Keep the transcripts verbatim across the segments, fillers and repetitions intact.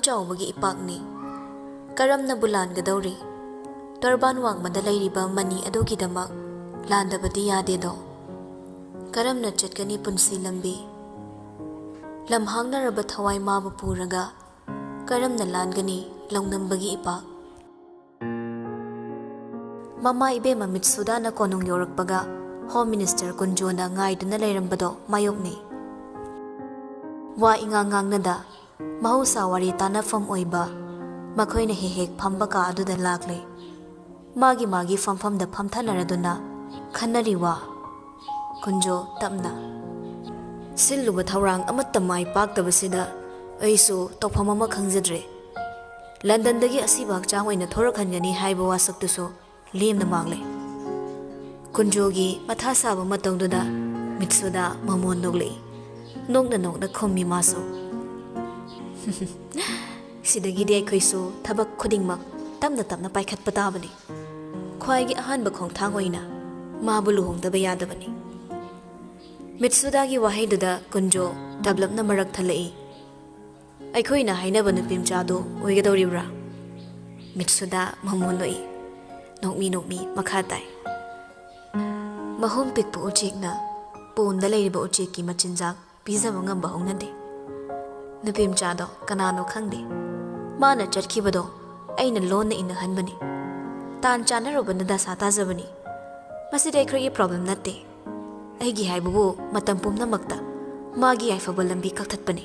ꯆꯥꯎꯕꯒꯤ ꯏꯄꯥꯛꯅꯤ꯫ ꯀꯔꯝꯅꯕꯨ ꯂꯥꯟꯒꯗꯧꯔꯤ? ꯇꯔꯕꯥꯟ ꯋꯥꯡꯃꯗ ꯂꯩꯔꯤꯕ ꯃꯅꯤ ꯑꯗꯨꯒꯤꯗꯃꯛ ꯂꯥꯟꯗꯕꯗꯤ ꯌꯥꯗꯦꯗꯣ꯫ ꯀꯔꯝꯅ ꯆꯠꯀꯅꯤ ꯄꯨꯟꯁꯤ ꯂꯝꯕꯤ? ꯂꯝꯍꯥꯡꯅꯔꯕ ꯊꯋꯥꯏ ꯃꯥꯕꯨ ꯄꯨꯔꯒ ꯀꯔꯝꯅ ꯂꯥꯟꯒꯅꯤ ꯂꯧꯅꯝꯕꯒꯤ ꯏꯄꯥꯛ? ꯃꯃꯥ ꯏꯕꯦꯝꯃ ꯃꯤꯠꯁꯨꯗꯥꯅ ꯀꯣꯅꯨꯡ ꯌꯧꯔꯛꯄꯒ ꯍꯣꯝ ꯃꯤꯅꯤꯁꯇꯔ ꯀꯨꯟꯖꯣꯅ ꯉꯥꯏꯗꯨꯅ ꯂꯩꯔꯝꯕꯗꯣ ꯃꯥꯌꯣꯛꯅꯩ꯫ ꯋꯥ ꯏꯉꯥꯡ ꯉꯥꯡꯅꯗ ꯃꯍꯧꯁꯥ ꯋꯥꯔꯤ ꯇꯥꯅꯐꯝ ꯑꯣꯏꯕ ꯃꯈꯣꯏꯅ ꯍꯦꯛ ꯍꯦꯛ ꯐꯝꯕ ꯀꯥ ꯑꯗꯨꯗ ꯂꯥꯛꯂꯦ꯫ ꯃꯥꯒꯤ ꯃꯥꯒꯤ ꯐꯝꯐꯝꯗ ꯐꯝꯊꯅꯔꯗꯨꯅ ꯈꯟꯅꯔꯤ ꯋꯥ꯫ ꯀꯨꯟꯖꯣ ꯇꯞꯅ, "ꯁꯤꯜꯂꯨꯕ ꯊꯧꯔꯥꯡ ꯑꯃꯠꯇ ꯃꯥꯏ ꯄꯥꯛꯇꯕꯁꯤꯗ ꯑꯩꯁꯨ ꯇꯧꯐꯝ ꯑꯃ ꯈꯪꯖꯗ꯭ꯔꯦ꯫ ꯂꯟꯗꯟꯗꯒꯤ ꯑꯁꯤꯕ ꯍꯛꯆꯥꯡ ꯑꯣꯏꯅ ꯊꯣꯔꯛꯍꯟꯒꯅꯤ ꯍꯥꯏꯕ ꯋꯥꯁꯛꯇꯨꯁꯨ ꯂꯦꯝꯅ ꯃꯥꯡꯂꯦ꯫" ꯀꯨꯟꯖꯣꯒꯤ ꯃꯊꯥ ꯁꯥꯕ ꯃꯇꯧꯗꯨꯗ ꯃꯤꯠꯁꯨꯗ ꯃꯃꯣꯟ ꯅꯣꯛꯂꯛꯏ꯫ ꯅꯣꯛꯅ ꯅꯣꯛꯅ ꯈꯨꯝꯃꯤ ꯃꯥꯁꯨ꯫ "ꯁꯤꯗꯒꯤꯗꯤ ꯑꯩꯈꯣꯏꯁꯨ ꯊꯕꯛ ꯈꯨꯗꯤꯡꯃꯛ ꯇꯞꯅ ꯇꯞꯅ ꯄꯥꯏꯈꯠꯄ ꯇꯥꯕꯅꯤ꯫ ꯈ꯭ꯋꯥꯏꯒꯤ ꯑꯍꯥꯟꯕ ꯈꯣꯡꯊꯥꯡ ꯑꯣꯏꯅ ꯃꯥꯕꯨ ꯂꯨꯍꯣꯡꯗꯕ ꯌꯥꯗꯕꯅꯤ꯫" ꯃꯤꯠꯁꯨꯗꯥꯒꯤ ꯋꯥꯍꯩꯗꯨꯗ ꯀꯨꯟꯖꯣ ꯗꯞꯂꯞꯅ ꯃꯔꯛ ꯊꯠꯂꯛꯏ꯫ "ꯑꯩꯈꯣꯏꯅ ꯍꯥꯏꯅꯕ ꯅꯨꯄꯤꯃꯆꯥꯗꯨ ꯑꯣꯏꯒꯗꯧꯔꯤꯕ꯭ꯔꯥ?" ꯃꯤꯠꯁꯨꯗꯥ ꯃꯃꯣꯟ ꯅꯣꯛꯏ꯫ ꯅꯣꯛꯃꯤ ꯅꯣꯛꯃꯤ ꯃꯈꯥ ꯇꯥꯏ꯫ "ꯃꯍꯨꯝ ꯄꯤꯛꯄ ꯎꯆꯦꯛꯅ ꯄꯣꯟꯗ ꯂꯩꯔꯤꯕ ꯎꯆꯦꯛꯀꯤ ꯃꯆꯤꯟꯖꯥꯛ ꯄꯤꯖꯕ ꯉꯝꯕ ꯍꯧꯅꯗꯦ꯫ ꯅꯨꯄꯤꯃꯆꯥꯗꯣ ꯀꯅꯥꯅꯣ ꯈꯪꯗꯦ꯫ ꯃꯥꯅ ꯆꯠꯈꯤꯕꯗꯣ ꯑꯩꯅ ꯂꯣꯟꯅ ꯏꯟꯅꯍꯟꯕꯅꯤ꯫ ꯇꯥꯟ ꯆꯥꯟꯅꯔꯨꯕꯅ ꯗꯁꯥ ꯇꯥꯖꯕꯅꯤ꯫ ꯃꯁꯤꯗꯤ ꯑꯩꯈꯣꯏꯒꯤ ꯄ꯭ꯔꯣꯕ꯭ꯂꯦꯝ ꯅꯠꯇꯦ꯫ ꯑꯩꯒꯤ ꯍꯥꯏꯕꯕꯨ ꯃꯇꯝ ꯄꯨꯝꯅꯃꯛꯇ ꯃꯥꯒꯤ ꯌꯥꯏꯐꯕ ꯂꯝꯕꯤ ꯀꯛꯊꯠꯄꯅꯤ꯫"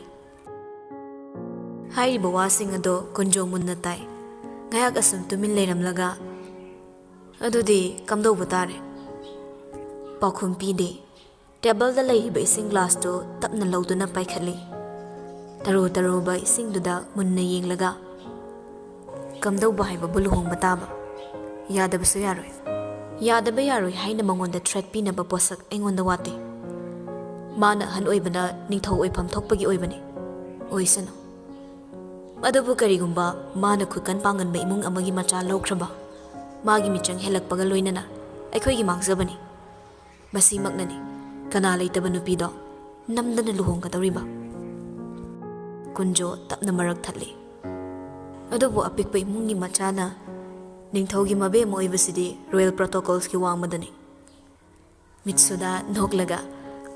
ꯍꯥꯏꯔꯤꯕ ꯋꯥꯁꯤꯡ ꯑꯗꯣ ꯀꯨꯟꯖꯣ ꯃꯨꯟꯅ ꯇꯥꯏ꯫ ꯉꯥꯏꯍꯥꯛ ꯑꯁꯨꯝ ꯇꯨꯃꯤꯟ ꯂꯩꯔꯝꯂꯒ, "ꯑꯗꯨꯗꯤ ꯀꯝꯗꯧꯕ ꯇꯥꯔꯦ?" ꯄꯥꯎꯈꯨꯝ ꯄꯤꯗꯦ꯫ ꯇꯦꯕꯜꯗ ꯂꯩꯔꯤꯕ ꯏꯁꯤꯡ ꯒ꯭ꯂꯥꯁꯇꯨ ꯇꯞꯅ ꯂꯧꯗꯨꯅ ꯄꯥꯏꯈꯠꯂꯤ꯫ ꯇꯔꯨ ꯇꯔꯨꯕ ꯏꯁꯤꯡꯗꯨꯗ ꯃꯨꯟꯅ ꯌꯦꯡꯂꯒ, "ꯀꯝꯗꯧꯕ ꯍꯥꯏꯕꯕꯨ ꯂꯨꯍꯣꯡꯕ ꯇꯥꯕ? ꯌꯥꯗꯕꯁꯨ ꯌꯥꯔꯣꯏ꯫ ꯌꯥꯗꯕ ꯌꯥꯔꯣꯏ ꯍꯥꯏꯅ ꯃꯉꯣꯟꯗ ꯊ꯭ꯔꯦꯠ ꯄꯤꯅꯕ ꯄꯣꯠꯁꯛ ꯑꯩꯉꯣꯟꯗ ꯋꯥꯠꯇꯦ꯫ ꯃꯥꯅ ꯑꯍꯜ ꯑꯣꯏꯕꯅ ꯅꯤꯡꯊꯧ ꯑꯣꯏꯐꯝ ꯊꯣꯛꯄꯒꯤ ꯑꯣꯏꯕꯅꯤ꯫ ꯑꯣꯏꯁꯅꯨ꯫ ꯑꯗꯨꯕꯨ ꯀꯔꯤꯒꯨꯝꯕ ꯃꯥꯅ ꯈꯨꯠꯀꯟ ꯄꯥꯡꯒꯟꯕ ꯏꯃꯨꯡ ꯑꯃꯒꯤ ꯃꯆꯥ ꯂꯧꯈ꯭ꯔꯕ, ꯃꯥꯒꯤ ꯃꯤꯆꯪ ꯍꯦꯜꯂꯛꯄꯒ ꯂꯣꯏꯅꯅ ꯑꯩꯈꯣꯏꯒꯤ ꯃꯥꯡꯖꯕꯅꯤ꯫ ꯃꯁꯤꯃꯛꯅꯅꯤ ꯀꯅꯥ ꯂꯩꯇꯕ ꯅꯨꯄꯤꯗꯣ ꯅꯝꯗꯅ ꯂꯨꯍꯣꯡꯒꯗꯧꯔꯤꯕ꯫" ꯀꯨꯟꯖꯣ ꯇꯞꯅ ꯃꯔꯛ ꯊꯠꯂꯤ꯫ ꯑꯗꯨꯕꯨ ꯑꯄꯤꯛꯄ ꯏꯃꯨꯡꯒꯤ ꯃꯆꯥꯅ ꯅꯤꯡꯊꯧꯒꯤ ꯃꯕꯦꯝꯃ ꯑꯣꯏꯕꯁꯤꯗꯤ royal protocolsꯀꯤ ꯋꯥꯡꯃꯗꯅꯤ꯫ ꯃꯤꯠꯁꯨꯗꯥ ꯅꯣꯛꯂꯒ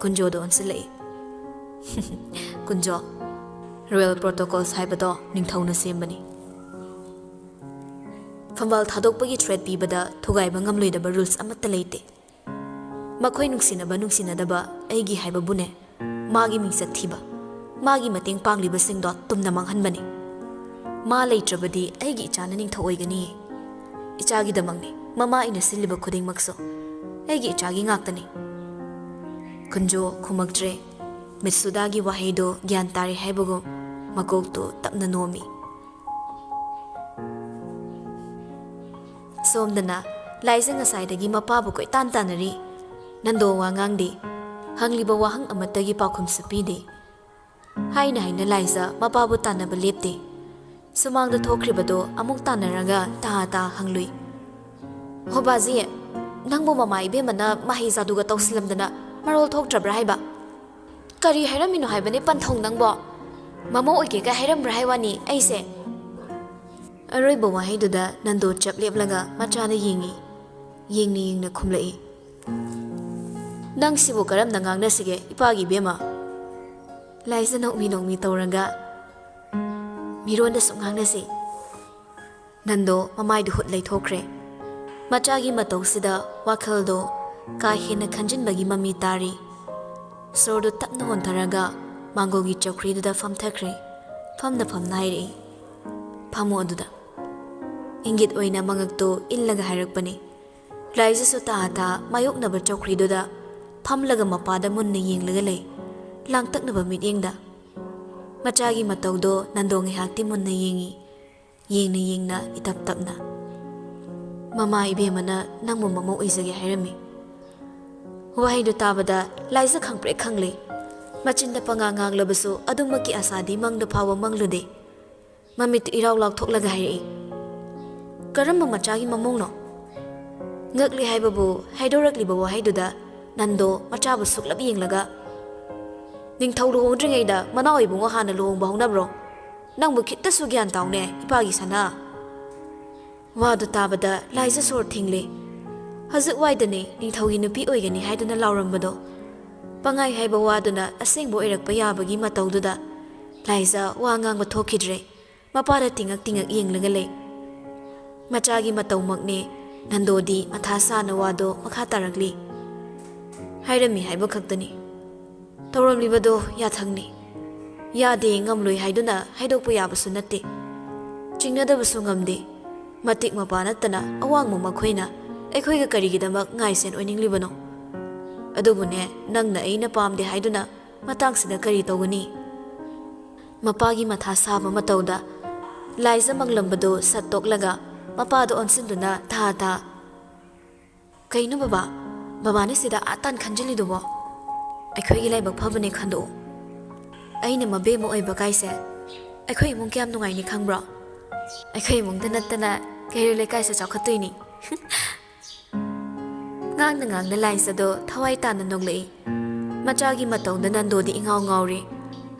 ꯀꯨꯟꯖꯣꯗ ꯑꯣꯟꯁꯤꯜꯂꯛꯏ꯫ "ꯀꯨꯟꯖꯣ, royal protocols ꯍꯥꯏꯕꯗꯣ ꯅꯤꯡꯊꯧꯅ ꯁꯦꯝꯕꯅꯤ꯫ ꯐꯝꯕꯥꯜ ꯊꯥꯗꯣꯛꯄꯒꯤ threat ꯄꯤꯕꯗ ꯊꯨꯒꯥꯏꯕ ꯉꯝꯂꯣꯏꯗꯕ rules ꯑꯃꯠꯇ ꯂꯩꯇꯦ꯫ ꯃꯈꯣꯏ ꯅꯨꯡꯁꯤꯅꯕ ꯅꯨꯡꯁꯤꯅꯗꯕ ꯑꯩꯒꯤ ꯍꯥꯏꯕꯕꯨꯅꯦ, ꯃꯥꯒꯤ ꯃꯤꯡꯆꯠ ꯊꯤꯕ, ꯃꯥꯒꯤ ꯃꯇꯦꯡ ꯄꯥꯡꯂꯤꯕꯁꯤꯡꯗꯣ ꯇꯨꯝꯅ ꯃꯥꯡꯍꯟꯕꯅꯤ꯫ ꯃꯥ ꯂꯩꯇ꯭ꯔꯕꯗꯤ ꯑꯩꯒꯤ ꯏꯆꯥꯅ ꯅꯤꯡꯊꯧ ꯑꯣꯏꯒꯅꯤꯌꯦ꯫ ꯏꯆꯥꯒꯤꯗꯃꯛꯅꯤ ꯃꯃꯥ ꯑꯩꯅ ꯁꯤꯜꯂꯤꯕ ꯈꯨꯗꯤꯡꯃꯛꯁꯨ꯫ ꯑꯩꯒꯤ ꯏꯆꯥꯒꯤ ꯉꯥꯛꯇꯅꯤ꯫" ꯀꯨꯟꯖꯣ ꯈꯨꯝꯃꯛꯇ꯭ꯔꯦ꯫ ꯃꯤꯠꯁꯨꯗꯥꯒꯤ ꯋꯥꯍꯩꯗꯣ ꯒ꯭ꯌꯥꯟ ꯇꯥꯔꯦ ꯍꯥꯏꯕꯒꯨꯝ ꯃꯀꯣꯛꯇꯨ ꯇꯞꯅ ꯅꯣꯝꯃꯤ꯫ ꯁꯣꯝꯗꯅ ꯂꯥꯏꯖ ꯉꯁꯥꯏꯗꯒꯤ ꯃꯄꯥꯕꯨ ꯀꯣꯏꯇꯥꯟ ꯇꯥꯟꯅꯔꯤ꯫ ꯅꯟꯗꯣ ꯋꯥ ꯉꯥꯡꯗꯦ꯫ ꯍꯪꯂꯤꯕ ꯋꯥꯍꯪ ꯑꯃꯠꯇꯒꯤ ꯄꯥꯎꯈꯨꯝꯁꯨ ꯄꯤꯗꯦ꯫ ꯍꯥꯏꯅ ꯍꯥꯏꯅ ꯂꯥꯏꯖ ꯃꯄꯥꯕꯨ ꯇꯥꯟꯅꯕ ꯂꯦꯞꯇꯦ꯫ ꯁꯨꯃꯥꯡꯗ ꯊꯣꯛꯈ꯭ꯔꯤꯕꯗꯣ ꯑꯃꯨꯛ ꯇꯥꯟꯅꯔꯒ ꯇꯥ ꯇꯥ ꯍꯪꯂꯨꯏ꯫ "ꯍꯣ ꯕꯥꯖꯤ, ꯅꯪꯕꯨ ꯃꯃꯥ ꯏꯕꯦꯝꯃꯅ ꯃꯍꯩ ꯖꯥꯗꯨꯒ ꯇꯧꯁꯤꯜꯂꯝꯗꯅ ꯃꯔꯣꯜ ꯊꯣꯛꯇ꯭ꯔꯕ꯭ꯔꯥ ꯍꯥꯏꯕ?" "ꯀꯔꯤ ꯍꯥꯏꯔꯝꯃꯤꯅꯣ ꯍꯥꯏꯕꯅꯦ ꯄꯟꯊꯧ ꯅꯪꯕꯣ? ꯃꯃꯧ ꯑꯣꯏꯒꯦꯒ ꯍꯥꯏꯔꯝꯕ꯭ꯔꯥ ꯍꯥꯏ ꯋꯥꯅꯤ ꯑꯩꯁꯦ?" ꯑꯔꯣꯏꯕ ꯋꯥꯍꯩꯗꯨꯗ ꯅꯟꯗꯣ ꯆꯞ ꯂꯦꯞꯂꯒ ꯃꯆꯥꯗ ꯌꯦꯡꯉꯤ꯫ ꯌꯦꯡꯅ ꯌꯦꯡꯅ ꯈꯨꯝꯂꯛꯏ꯫ "ꯅꯪ ꯁꯤꯕꯨ ꯀꯔꯝꯅ ꯉꯥꯡꯅꯁꯤꯒꯦ ꯏꯄꯥꯒꯤ ꯏꯕꯦꯝꯃ?" ꯂꯥꯏꯖ ꯅꯣꯛꯃꯤ ꯅꯣꯛꯃꯤ ꯇꯧꯔꯒ, "ꯃꯤꯔꯣꯟꯗꯁꯨ ꯉꯥꯡꯅꯁꯤ꯫" ꯅꯟꯗꯣ ꯃꯃꯥꯏꯗꯨ ꯍꯨꯠ ꯂꯩꯊꯣꯛꯈ꯭ꯔꯦ꯫ ꯃꯆꯥꯒꯤ ꯃꯇꯧꯁꯤꯗ ꯋꯥꯈꯜꯗꯣ ꯀꯥ ꯍꯦꯟꯅ ꯈꯟꯖꯤꯟꯕꯒꯤ ꯃꯃꯤ ꯇꯥꯔꯤ꯫ ꯁꯣꯔꯗꯨ ꯇꯞꯅ ꯍꯣꯟꯊꯔꯒ ꯃꯥꯡꯒꯣꯜꯒꯤ ꯆꯧꯀ꯭ꯔꯤꯗꯨꯗ ꯐꯝꯊꯈ꯭ꯔꯦ꯫ ꯐꯝꯅ ꯐꯝꯅ ꯍꯥꯏꯔꯛꯏ, "ꯐꯝꯃꯣ ꯑꯗꯨꯗ꯫" ꯏꯪꯒꯤꯠ ꯑꯣꯏꯅ ꯃꯉꯛꯇꯨ ꯏꯜꯂꯒ ꯍꯥꯏꯔꯛꯄꯅꯤ꯫ ꯂꯥꯏꯖꯁꯨ ꯇꯥ ꯇꯥ ꯃꯥꯌꯣꯛꯅꯕ ꯆꯧꯀ꯭ꯔꯤꯗꯨꯗ ꯐꯝꯂꯒ ꯃꯄꯥꯗ ꯃꯨꯟꯅ ꯌꯦꯡꯂꯒ ꯂꯩ, ꯂꯥꯡꯇꯛꯅꯕ ꯃꯤꯠꯌꯦꯡꯗ꯫ ꯃꯆꯥꯒꯤ ꯃꯇꯧꯗꯣ ꯅꯟꯗꯣ ꯉꯥꯏꯍꯥꯛꯇꯤ ꯃꯨꯟꯅ ꯌꯦꯡꯉꯤ꯫ ꯌꯦꯡꯅ ꯌꯦꯡꯅ ꯏꯇꯞ ꯇꯞꯅ, "ꯃꯃꯥ ꯏꯕꯦꯝꯃꯅ ꯅꯪꯕꯨ ꯃꯃꯧ ꯑꯣꯏꯖꯒꯦ ꯍꯥꯏꯔꯝꯃꯤ꯫" ꯋꯥꯍꯩꯗꯨ ꯇꯥꯕꯗ ꯂꯥꯏꯖ ꯈꯪꯄ꯭ꯔꯦꯛ ꯈꯪꯂꯦ꯫ ꯃꯆꯤꯟꯗ ꯄꯉꯥꯡ ꯉꯥꯡꯂꯕꯁꯨ ꯑꯗꯨꯃꯛꯀꯤ ꯑꯁꯥꯗꯤ ꯃꯪꯗ ꯐꯥꯎꯕ ꯃꯪꯂꯨꯗꯦ꯫ ꯃꯃꯤꯠꯇꯨ ꯏꯔꯥꯎ ꯂꯥꯎꯊꯣꯛꯂꯒ ꯍꯥꯏꯔꯛꯏ, "ꯀꯔꯝꯕ ꯃꯆꯥꯒꯤ ꯃꯃꯧꯅꯣ?" ꯉꯛꯂꯤ ꯍꯥꯏꯕꯕꯨ ꯍꯥꯏꯗꯣꯔꯛꯂꯤꯕ ꯋꯥꯍꯩꯗꯨꯗ ꯅꯟꯗꯣ ꯃꯆꯥꯕꯨ ꯁꯨꯛꯂꯞ ꯌꯦꯡꯂꯒ, "ꯅꯤꯡꯊꯧ ꯂꯨꯍꯣꯡꯗ꯭ꯔꯤꯉꯩꯗ ꯃꯅꯥꯎ ꯏꯕꯨꯡꯉꯣ ꯍꯥꯟꯅ ꯂꯨꯍꯣꯡꯕ ꯍꯧꯅꯕ꯭ꯔꯣ? ꯅꯪꯕꯨ ꯈꯤꯠꯇꯁꯨ ꯒ꯭ꯌꯥꯟ ꯇꯥꯎꯅꯦ, ꯏꯄꯥꯒꯤ ꯁꯅꯥ꯫ ꯋꯥꯗꯨ ꯇꯥꯕꯗ ꯂꯥꯏꯖ ꯁꯣꯔ ꯊꯤꯡꯂꯦ꯫ ꯍꯧꯖꯤꯛ ꯋꯥꯏꯗꯅꯦ ꯅꯤꯡꯊꯧꯒꯤ ꯅꯨꯄꯤ ꯑꯣꯏꯒꯅꯤ ꯍꯥꯏꯗꯨꯅ ꯂꯥꯎꯔꯝꯕꯗꯣ꯫ ꯄꯉꯥꯏ ꯍꯥꯏꯕ ꯋꯥꯗꯨꯅ ꯑꯁꯦꯡꯕ ꯑꯣꯏꯔꯛꯄ ꯌꯥꯕꯒꯤ ꯃꯇꯧꯗꯨꯗ ꯂꯥꯏꯖ ꯋꯥ ꯉꯥꯡꯕ ꯊꯣꯛꯈꯤꯗ꯭ꯔꯦ꯫ ꯃꯄꯥꯗ ꯇꯤꯡꯉꯛ ꯇꯤꯡꯉꯛ ꯌꯦꯡꯂꯒ ꯂꯩ꯫ ꯃꯆꯥꯒꯤ ꯃꯇꯧꯃꯛꯅꯦ꯫ ꯅꯟꯗꯣꯗꯤ ꯃꯊꯥ ꯁꯥꯅ ꯋꯥꯗꯣ ꯃꯈꯥ ꯇꯥꯔꯛꯂꯤ꯫ ꯍꯥꯏꯔꯝꯃꯤ ꯍꯥꯏꯕ ꯈꯛꯇꯅꯤ꯫ ꯇꯧꯔꯝꯂꯤꯕꯗꯣ ꯌꯥꯊꯪꯅꯤ꯫ ꯌꯥꯗꯦ, ꯉꯝꯂꯣꯏ ꯍꯥꯏꯗꯨꯅ ꯍꯥꯏꯗꯣꯛꯄ ꯌꯥꯕꯁꯨ ꯅꯠꯇꯦ꯫ ꯆꯤꯡꯅꯗꯕꯁꯨ ꯉꯝꯗꯦ꯫ ꯃꯇꯤꯛ ꯃꯄꯥ ꯅꯠꯇꯅ ꯑꯋꯥꯡꯕ ꯃꯈꯣꯏꯅ ꯑꯩꯈꯣꯏꯒ ꯀꯔꯤꯒꯤꯗꯃꯛ ꯉꯥꯏꯁꯦꯟ ꯑꯣꯏꯅꯤꯡꯂꯤꯕꯅꯣ? ꯑꯗꯨꯕꯨꯅꯦ, ꯅꯪꯅ ꯑꯩꯅ ꯄꯥꯝꯗꯦ ꯍꯥꯏꯗꯨꯅ ꯃꯇꯥꯡꯁꯤꯗ ꯀꯔꯤ ꯇꯧꯒꯅꯤ? ꯃꯄꯥꯒꯤ ꯃꯊꯥ ꯁꯥꯕ ꯃꯇꯧꯗ ꯂꯥꯏꯖ ꯃꯪꯂꯝꯕꯗꯨ ꯁꯠꯇꯣꯛꯂꯒ ꯃꯄꯥꯗ ꯑꯣꯟꯁꯤꯟꯗꯨꯅ ꯊꯥ ꯊꯥ, "ꯀꯩꯅꯣ ꯕꯕꯥ? ꯕꯕꯥꯅ ꯁꯤꯗ ꯑꯥ ꯇꯥꯟ ꯈꯟꯖꯤꯜꯂꯤꯗꯨꯕꯣ? ꯑꯩꯈꯣꯏꯒꯤ ꯂꯥꯏꯕꯛ ꯐꯕꯅꯦ ꯈꯟꯗꯣꯛꯎ꯫ ꯑꯩꯅ ꯃꯕꯦꯝꯃ ꯑꯣꯏꯕ ꯀꯥꯏꯁꯦ ꯑꯩꯈꯣꯏ ꯏꯃꯨꯡ ꯀꯌꯥꯝ ꯅꯨꯡꯉꯥꯏꯅꯤ ꯈꯪꯕ꯭ꯔꯣ? ꯑꯩꯈꯣꯏ ꯏꯃꯨꯡꯗ ꯅꯠꯇꯅ ꯀꯩꯔꯣꯏ ꯂꯩꯀꯥꯏꯁꯨ ꯆꯥꯎꯈꯠꯇꯣꯏꯅꯤ꯫" ꯉꯥꯡꯅ ꯉꯥꯡꯅ ꯂꯥꯏꯖꯗꯣ ꯊꯋꯥꯏ ꯇꯥꯅ ꯅꯣꯛꯂꯛꯏ꯫ ꯃꯆꯥꯒꯤ ꯃꯇꯧꯗ ꯅꯟꯗꯣꯗꯤ ꯏꯉꯥꯎ ꯉꯥꯎꯔꯤ꯫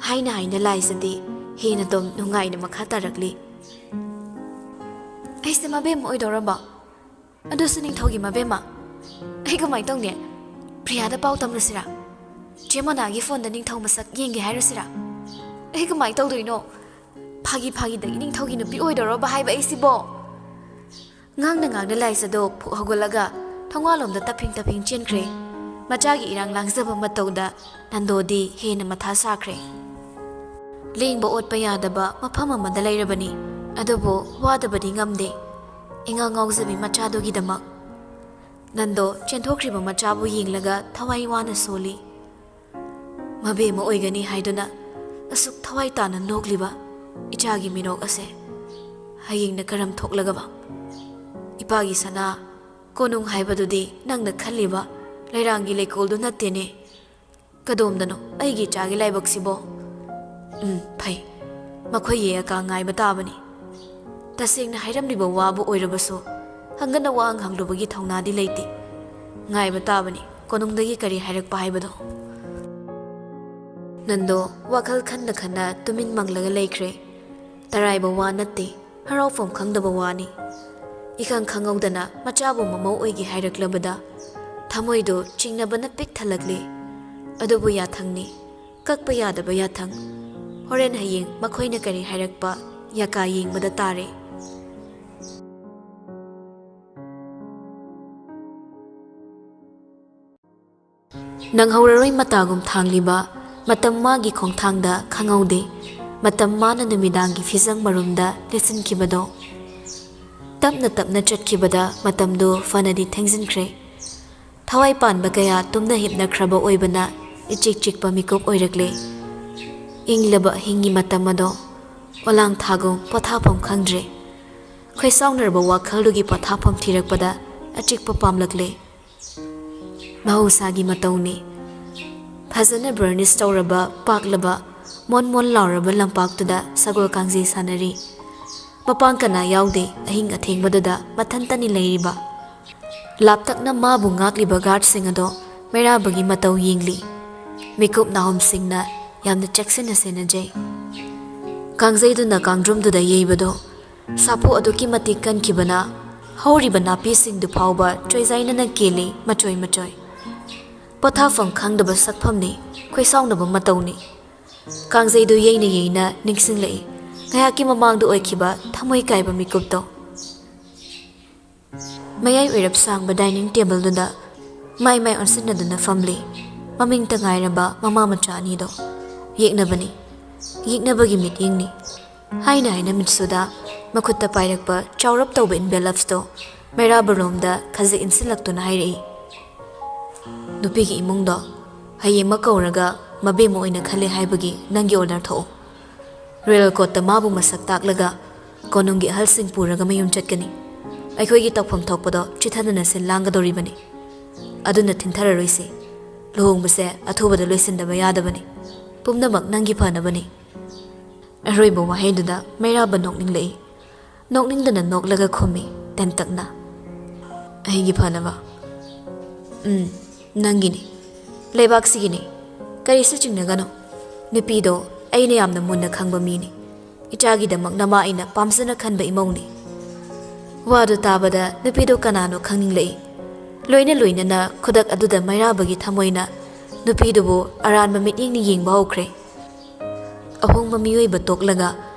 ꯍꯥꯏꯅ ꯍꯥꯏꯅ ꯂꯥꯏꯖꯗꯤ ꯍꯦꯟꯅ ꯗꯨꯝ ꯅꯨꯡꯉꯥꯏꯅ ꯃꯈꯥ ꯇꯥꯔꯛꯂꯤ꯫ "ꯑꯩꯁꯦ ꯃꯕꯦꯝꯃ ꯑꯣꯏꯗꯧꯔꯕꯣ? ꯑꯗꯨꯁꯨ ꯅꯤꯡꯊꯧꯒꯤ ꯃꯕꯦꯝꯃ? ꯑꯩ ꯀꯃꯥꯏ ꯇꯧꯅꯤ? ꯄ꯭ꯔꯤꯌꯥꯗ ꯄꯥꯎ ꯇꯝꯂꯨꯁꯤꯔꯥ? ꯆꯦ ꯃꯣꯅꯥꯒꯤ ꯐꯣꯟꯗ ꯅꯤꯡꯊꯧ ꯃꯁꯛ ꯌꯦꯡꯒꯦ ꯍꯥꯏꯔꯨꯁꯤꯔꯥ? ꯑꯩ ꯀꯃꯥꯏ ꯇꯧꯗꯣꯏꯅꯣ? ꯐꯥꯒꯤ ꯐꯥꯒꯤꯗꯒꯤ ꯅꯤꯡꯊꯧꯒꯤ ꯅꯨꯄꯤ ꯑꯣꯏꯗꯧꯔꯕ ꯍꯥꯏꯕ ꯑꯩꯁꯤꯕꯣ?" ꯉꯥꯡꯅ ꯉꯥꯡꯅ ꯂꯥꯏꯖꯗꯣ ꯐꯨꯛ ꯍꯧꯒꯠꯂꯒ ꯊꯣꯡꯒꯥꯜꯂꯣꯝꯗ ꯇꯞꯐꯤꯡ ꯇꯞꯐꯤꯡ ꯆꯦꯟꯈ꯭ꯔꯦ꯫ ꯃꯆꯥꯒꯤ ꯏꯔꯥꯡ ꯂꯥꯡꯖꯕ ꯃꯇꯧꯗ ꯅꯟꯗꯣꯗꯤ ꯍꯦꯟꯅ ꯃꯊꯥ ꯁꯥꯈ꯭ꯔꯦ꯫ ꯂꯦꯡꯕ ꯑꯣꯠꯄ ꯌꯥꯗꯕ ꯃꯐꯝ ꯑꯃꯗ ꯂꯩꯔꯕꯅꯤ, ꯑꯗꯨꯕꯨ ꯋꯥꯗꯕꯗꯤ ꯉꯝꯗꯦ꯫ ꯏꯉꯥꯎ ꯉꯥꯎꯖꯕꯤ ꯃꯆꯥꯗꯨꯒꯤꯗꯃꯛ꯫ ꯅꯟꯗꯣ ꯆꯦꯟꯊꯣꯛꯈ꯭ꯔꯤꯕ ꯃꯆꯥꯕꯨ ꯌꯦꯡꯂꯒ ꯊꯋꯥꯏ ꯋꯥꯅ ꯁꯣꯜꯂꯤ꯫ ꯃꯕꯦꯝꯃ ꯑꯣꯏꯒꯅꯤ ꯍꯥꯏꯗꯨꯅ ꯑꯁꯨꯛ ꯊꯋꯥꯏ ꯇꯥꯅ ꯅꯣꯛꯂꯤꯕ ꯏꯆꯥꯒꯤ ꯃꯤꯅꯣꯛ ꯑꯁꯦ ꯍꯌꯦꯡꯅ ꯀꯔꯝ ꯊꯣꯛꯂꯒꯕ? ꯏꯄꯥꯒꯤ ꯁꯅꯥ, ꯀꯣꯅꯨꯡ ꯍꯥꯏꯕꯗꯨꯗꯤ ꯅꯪꯅ ꯈꯜꯂꯤꯕ ꯂꯩꯔꯥꯡꯒꯤ ꯂꯩꯀꯣꯜꯗꯨ ꯅꯠꯇꯦꯅꯦ꯫ ꯀꯗꯣꯝꯗꯅꯣ ꯑꯩꯒꯤ ꯏꯆꯥꯒꯤ ꯂꯥꯏꯕꯛꯁꯤꯕꯣ? ꯎꯝ, ꯐꯩ꯫ ꯃꯈꯣꯏ ꯌꯦꯛꯑꯀ ꯉꯥꯏꯕ ꯇꯥꯕꯅꯤ꯫ ꯇꯁꯦꯡꯅ ꯍꯥꯏꯔꯝꯂꯤꯕ ꯋꯥꯕꯨ ꯑꯣꯏꯔꯕꯁꯨ, ꯍꯪꯒꯠꯅ ꯋꯥ ꯍꯪꯂꯨꯕꯒꯤ ꯊꯧꯅꯥꯗꯤ ꯂꯩꯇꯦ꯫ ꯉꯥꯏꯕ ꯇꯥꯕꯅꯤ, ꯀꯣꯅꯨꯡꯗꯒꯤ ꯀꯔꯤ ꯍꯥꯏꯔꯛꯄ ꯍꯥꯏꯕꯗꯣ꯫ ꯅꯟꯗꯣ ꯋꯥꯈꯜ ꯈꯟꯅ ꯈꯟꯅ ꯇꯨꯃꯤꯟ ꯃꯪꯂꯒ ꯂꯩꯈ꯭ꯔꯦ꯫ ꯇꯔꯥꯏꯕ ꯋꯥ ꯅꯠꯇꯦ, ꯍꯔꯥꯎꯐꯝ ꯈꯪꯗꯕ ꯋꯥꯅꯤ꯫ ꯏꯈꯪ ꯈꯪꯍꯧꯗꯅ ꯃꯆꯥꯕꯨ ꯃꯃꯧ ꯑꯣꯏꯒꯦ ꯍꯥꯏꯔꯛꯂꯕꯗ ꯊꯃꯣꯏꯗꯨ ꯆꯤꯡꯅꯕꯅ ꯄꯤꯛ ꯊꯜꯂꯛꯂꯤ꯫ ꯑꯗꯨꯕꯨ ꯌꯥꯊꯪꯅꯤ, ꯀꯛꯄ ꯌꯥꯗꯕ ꯌꯥꯊꯪ꯫ ꯍꯣꯔꯦꯟ ꯍꯌꯦꯡ ꯃꯈꯣꯏꯅ ꯀꯔꯤ ꯍꯥꯏꯔꯛꯄ ꯌꯥꯀꯥ ꯌꯦꯡꯕꯗ ꯇꯥꯔꯦ꯫ ꯅꯪꯍꯧꯔꯔꯣꯏ ꯃꯇꯥꯒꯨꯝ ꯊꯥꯡꯂꯤꯕ ꯃꯇꯝ ꯃꯥꯒꯤ ꯈꯣꯡꯊꯥꯡꯗ ꯈꯪꯍꯧꯗꯦ꯫ ꯃꯇꯝ ꯃꯥꯅ ꯅꯨꯃꯤꯗꯥꯡꯒꯤ ꯐꯤꯖꯪ ꯃꯔꯨꯝꯗ ꯂꯤꯠꯁꯤꯟꯈꯤꯕꯗꯣ꯫ ꯇꯞꯅ ꯇꯞꯅ ꯆꯠꯈꯤꯕꯗ ꯃꯇꯝꯗꯨ ꯐꯅꯗꯤ ꯊꯦꯡꯖꯤꯟꯈ꯭ꯔꯦ꯫ ꯊꯋꯥꯏ ꯄꯥꯟꯕ ꯀꯌꯥ ꯇꯨꯝꯅ ꯍꯤꯞꯅꯈ꯭ꯔꯕ ꯑꯣꯏꯕꯅ ꯏꯆꯤꯛ ꯆꯤꯛꯄ ꯃꯤꯀꯨꯞ ꯑꯣꯏꯔꯛꯂꯦ꯫ ꯏꯪꯂꯕ ꯑꯍꯤꯡꯒꯤ ꯃꯇꯝ ꯑꯗꯣ ꯑꯣꯂꯥꯡ ꯊꯥꯒꯨꯝ ꯄꯣꯊꯥꯐꯝ ꯈꯪꯗ꯭ꯔꯦ꯫ ꯈꯣꯏꯁꯥꯎꯅꯔꯕ ꯋꯥꯈꯜꯗꯨꯒꯤ ꯄꯣꯊꯥꯐꯝ ꯊꯤꯔꯛꯄꯗ ꯑꯆꯤꯛꯄ ꯄꯥꯝꯂꯛꯂꯦ꯫ ꯃꯍꯧꯁꯥꯒꯤ ꯃꯇꯧꯅꯤ꯫ ꯐꯖꯅ ꯕꯔꯅꯤꯁ ꯇꯧꯔꯕ, ꯄꯥꯛꯂꯕ, ꯃꯣꯟ ꯃꯣꯟ ꯂꯥꯎꯔꯕ ꯂꯝꯄꯥꯛꯇꯨꯗ ꯁꯒꯣꯜ ꯀꯥꯡꯖꯩ ꯁꯥꯟꯅꯔꯤ꯫ ꯃꯄꯥꯡ ꯀꯅꯥ ꯌꯥꯎꯗꯦ ꯑꯍꯤꯡ ꯑꯊꯦꯡꯕꯗꯨꯗ ꯃꯊꯟꯇꯅꯤ ꯂꯩꯔꯤꯕ꯫ ꯂꯥꯞꯇꯛꯅ ꯃꯥꯕꯨ ꯉꯥꯛꯂꯤꯕ ꯒꯥꯔꯗꯁꯤꯡ ꯑꯗꯣ ꯃꯩꯔꯥꯕꯒꯤ ꯃꯇꯧ ꯌꯦꯡꯂꯤ꯫ ꯃꯤꯀꯨꯞ ꯅꯥꯍꯨꯝꯁꯤꯡꯅ ꯌꯥꯝꯅ ꯆꯦꯛꯁꯤꯟꯅ ꯁꯦꯟꯅꯖꯩ꯫ ꯀꯥꯡꯖꯩꯗꯨꯅ ꯀꯥꯡꯗ꯭ꯔꯨꯝꯗꯨꯗ ꯌꯩꯕꯗꯣ ꯁꯥꯐꯨ ꯑꯗꯨꯛꯀꯤ ꯃꯇꯤꯛ ꯀꯟꯈꯤꯕꯅ ꯍꯧꯔꯤꯕ ꯅꯥꯄꯤꯁꯤꯡꯗꯨ ꯐꯥꯎꯕ ꯆꯣꯏꯖꯥꯏꯅꯅ ꯀꯦꯜꯂꯤ ꯃꯆꯣꯏ ꯃꯆꯣꯏ꯫ ꯄꯣꯊꯥꯐꯝ ꯈꯪꯗꯕ ꯁꯛꯐꯝꯅꯤ, ꯈꯣꯏꯁꯥꯎꯅꯕ ꯃꯇꯧꯅꯤ꯫ ꯀꯥꯡꯖꯩꯗꯨ ꯌꯩꯅ ꯌꯩꯅ ꯅꯤꯡꯁꯤꯡꯂꯛꯏ꯫ ꯉꯥꯏꯍꯥꯛꯀꯤ ꯃꯃꯥꯡꯗ ꯑꯣꯏꯈꯤꯕ ꯊꯃꯣꯏ ꯀꯥꯏꯕ ꯃꯤꯀꯨꯞꯇꯣ꯫ ꯃꯌꯥꯏ ꯑꯣꯏꯔꯞ ꯁꯥꯡꯕ ꯗꯥꯏꯅꯤꯡ ꯇꯦꯕꯜꯗꯨꯗ ꯃꯥꯏ ꯃꯥꯏ ꯑꯣꯟꯁꯤꯟꯅꯗꯨꯅ ꯐꯝꯂꯤ꯫ ꯃꯃꯤꯡꯇ ꯉꯥꯏꯔꯕ ꯃꯃꯥ ꯃꯆꯥ ꯑꯅꯤꯗꯣ꯫ ꯌꯦꯛꯅꯕꯅꯤ꯫ ꯌꯦꯛꯅꯕꯒꯤ ꯃꯤꯠꯌꯦꯡꯅꯤ꯫ ꯍꯥꯏꯅ ꯍꯥꯏꯅ ꯃꯤꯠꯁꯨꯗ ꯃꯈꯨꯠꯇ ꯄꯥꯏꯔꯛꯄ ꯆꯥꯎꯔꯞ ꯇꯧꯕ ꯏꯟꯚꯦꯂꯞꯁꯇꯣ ꯃꯩꯔꯥꯕꯔꯣꯝꯗ ꯈꯖꯤꯛ ꯏꯟꯁꯤꯜꯂꯛꯇꯨꯅ ꯍꯥꯏꯔꯛꯏ꯫ ꯅꯨꯄꯤꯒꯤ ꯏꯃꯨꯡꯗꯣ ꯍꯌꯦꯡꯃꯛ ꯀꯧꯔꯒ ꯃꯕꯦꯝꯃ ꯑꯣꯏꯅ ꯈꯜꯂꯦ ꯍꯥꯏꯕꯒꯤ ꯅꯪꯒꯤ ꯑꯣꯔꯗꯔ ꯊꯣꯛꯎ꯫ ꯔꯣꯌꯦꯜ ꯀꯣꯔꯠꯇ ꯃꯥꯕꯨ ꯃꯁꯛ ꯇꯥꯛꯂꯒ ꯀꯣꯅꯨꯡꯒꯤ ꯑꯍꯜꯁꯤꯡ ꯄꯨꯔꯒ ꯃꯌꯨꯝ ꯆꯠꯀꯅꯤ꯫ ꯑꯩꯈꯣꯏꯒꯤ ꯇꯧꯐꯝ ꯊꯣꯛꯄꯗꯣ ꯆꯤꯊꯗꯅ ꯁꯤꯜ ꯂꯥꯡꯒꯗꯧꯔꯤꯕꯅꯤ꯫ ꯑꯗꯨꯅ ꯊꯤꯟꯊꯔꯔꯣꯏꯁꯤ꯫ ꯂꯨꯍꯣꯡꯕꯁꯦ ꯑꯊꯨꯕꯗ ꯂꯣꯏꯁꯤꯟꯗꯕ ꯌꯥꯗꯕꯅꯤ꯫ ꯄꯨꯝꯅꯃꯛ ꯅꯪꯒꯤ ꯐꯅꯕꯅꯤ꯫ ꯑꯔꯣꯏꯕ ꯋꯥꯍꯩꯗꯨꯗ ꯃꯩꯔꯥꯕ ꯅꯣꯛꯅꯤꯡꯂꯛꯏ꯫ ꯅꯣꯛꯅꯤꯡꯗꯅ ꯅꯣꯛꯂꯒ ꯈꯨꯝꯃꯤ, ꯇꯦꯟꯇꯛꯅ꯫ ꯑꯩꯒꯤ ꯐꯅꯕ? ꯎꯝ, ꯅꯪꯒꯤꯅꯤ꯫ ꯂꯩꯕꯥꯛꯁꯤꯒꯤꯅꯤ꯫ ꯀꯔꯤꯁꯨ ꯆꯤꯡꯅꯒꯅꯨ꯫ ꯅꯨꯄꯤꯗꯣ ꯑꯩꯅ ꯌꯥꯝꯅ ꯃꯨꯟꯅ ꯈꯪꯕ ꯃꯤꯅꯤ꯫ ꯏꯆꯥꯒꯤꯗꯃꯛ ꯅꯃꯥ ꯑꯩꯅ ꯄꯥꯝꯖꯅ ꯈꯟꯕ ꯏꯃꯧꯅꯤ꯫ ꯋꯥꯗꯨ ꯇꯥꯕꯗ ꯅꯨꯄꯤꯗꯨ ꯀꯅꯥꯅꯣ ꯈꯪꯅꯤꯡꯂꯛꯏ꯫ ꯂꯣꯏꯅ ꯂꯣꯏꯅꯅ ꯈꯨꯗꯛ ꯑꯗꯨꯗ ꯃꯩꯔꯥꯕꯒꯤ ꯊꯃꯣꯏꯅ ꯅꯨꯄꯤꯗꯨꯕꯨ ꯑꯔꯥꯟꯕ ꯃꯤꯠꯌꯦꯡꯅ ꯌꯦꯡꯕ ꯍꯧꯈ꯭ꯔꯦ꯫ ꯑꯍꯣꯡꯕ ꯃꯤꯑꯣꯏꯕ ꯇꯣꯛꯂꯒ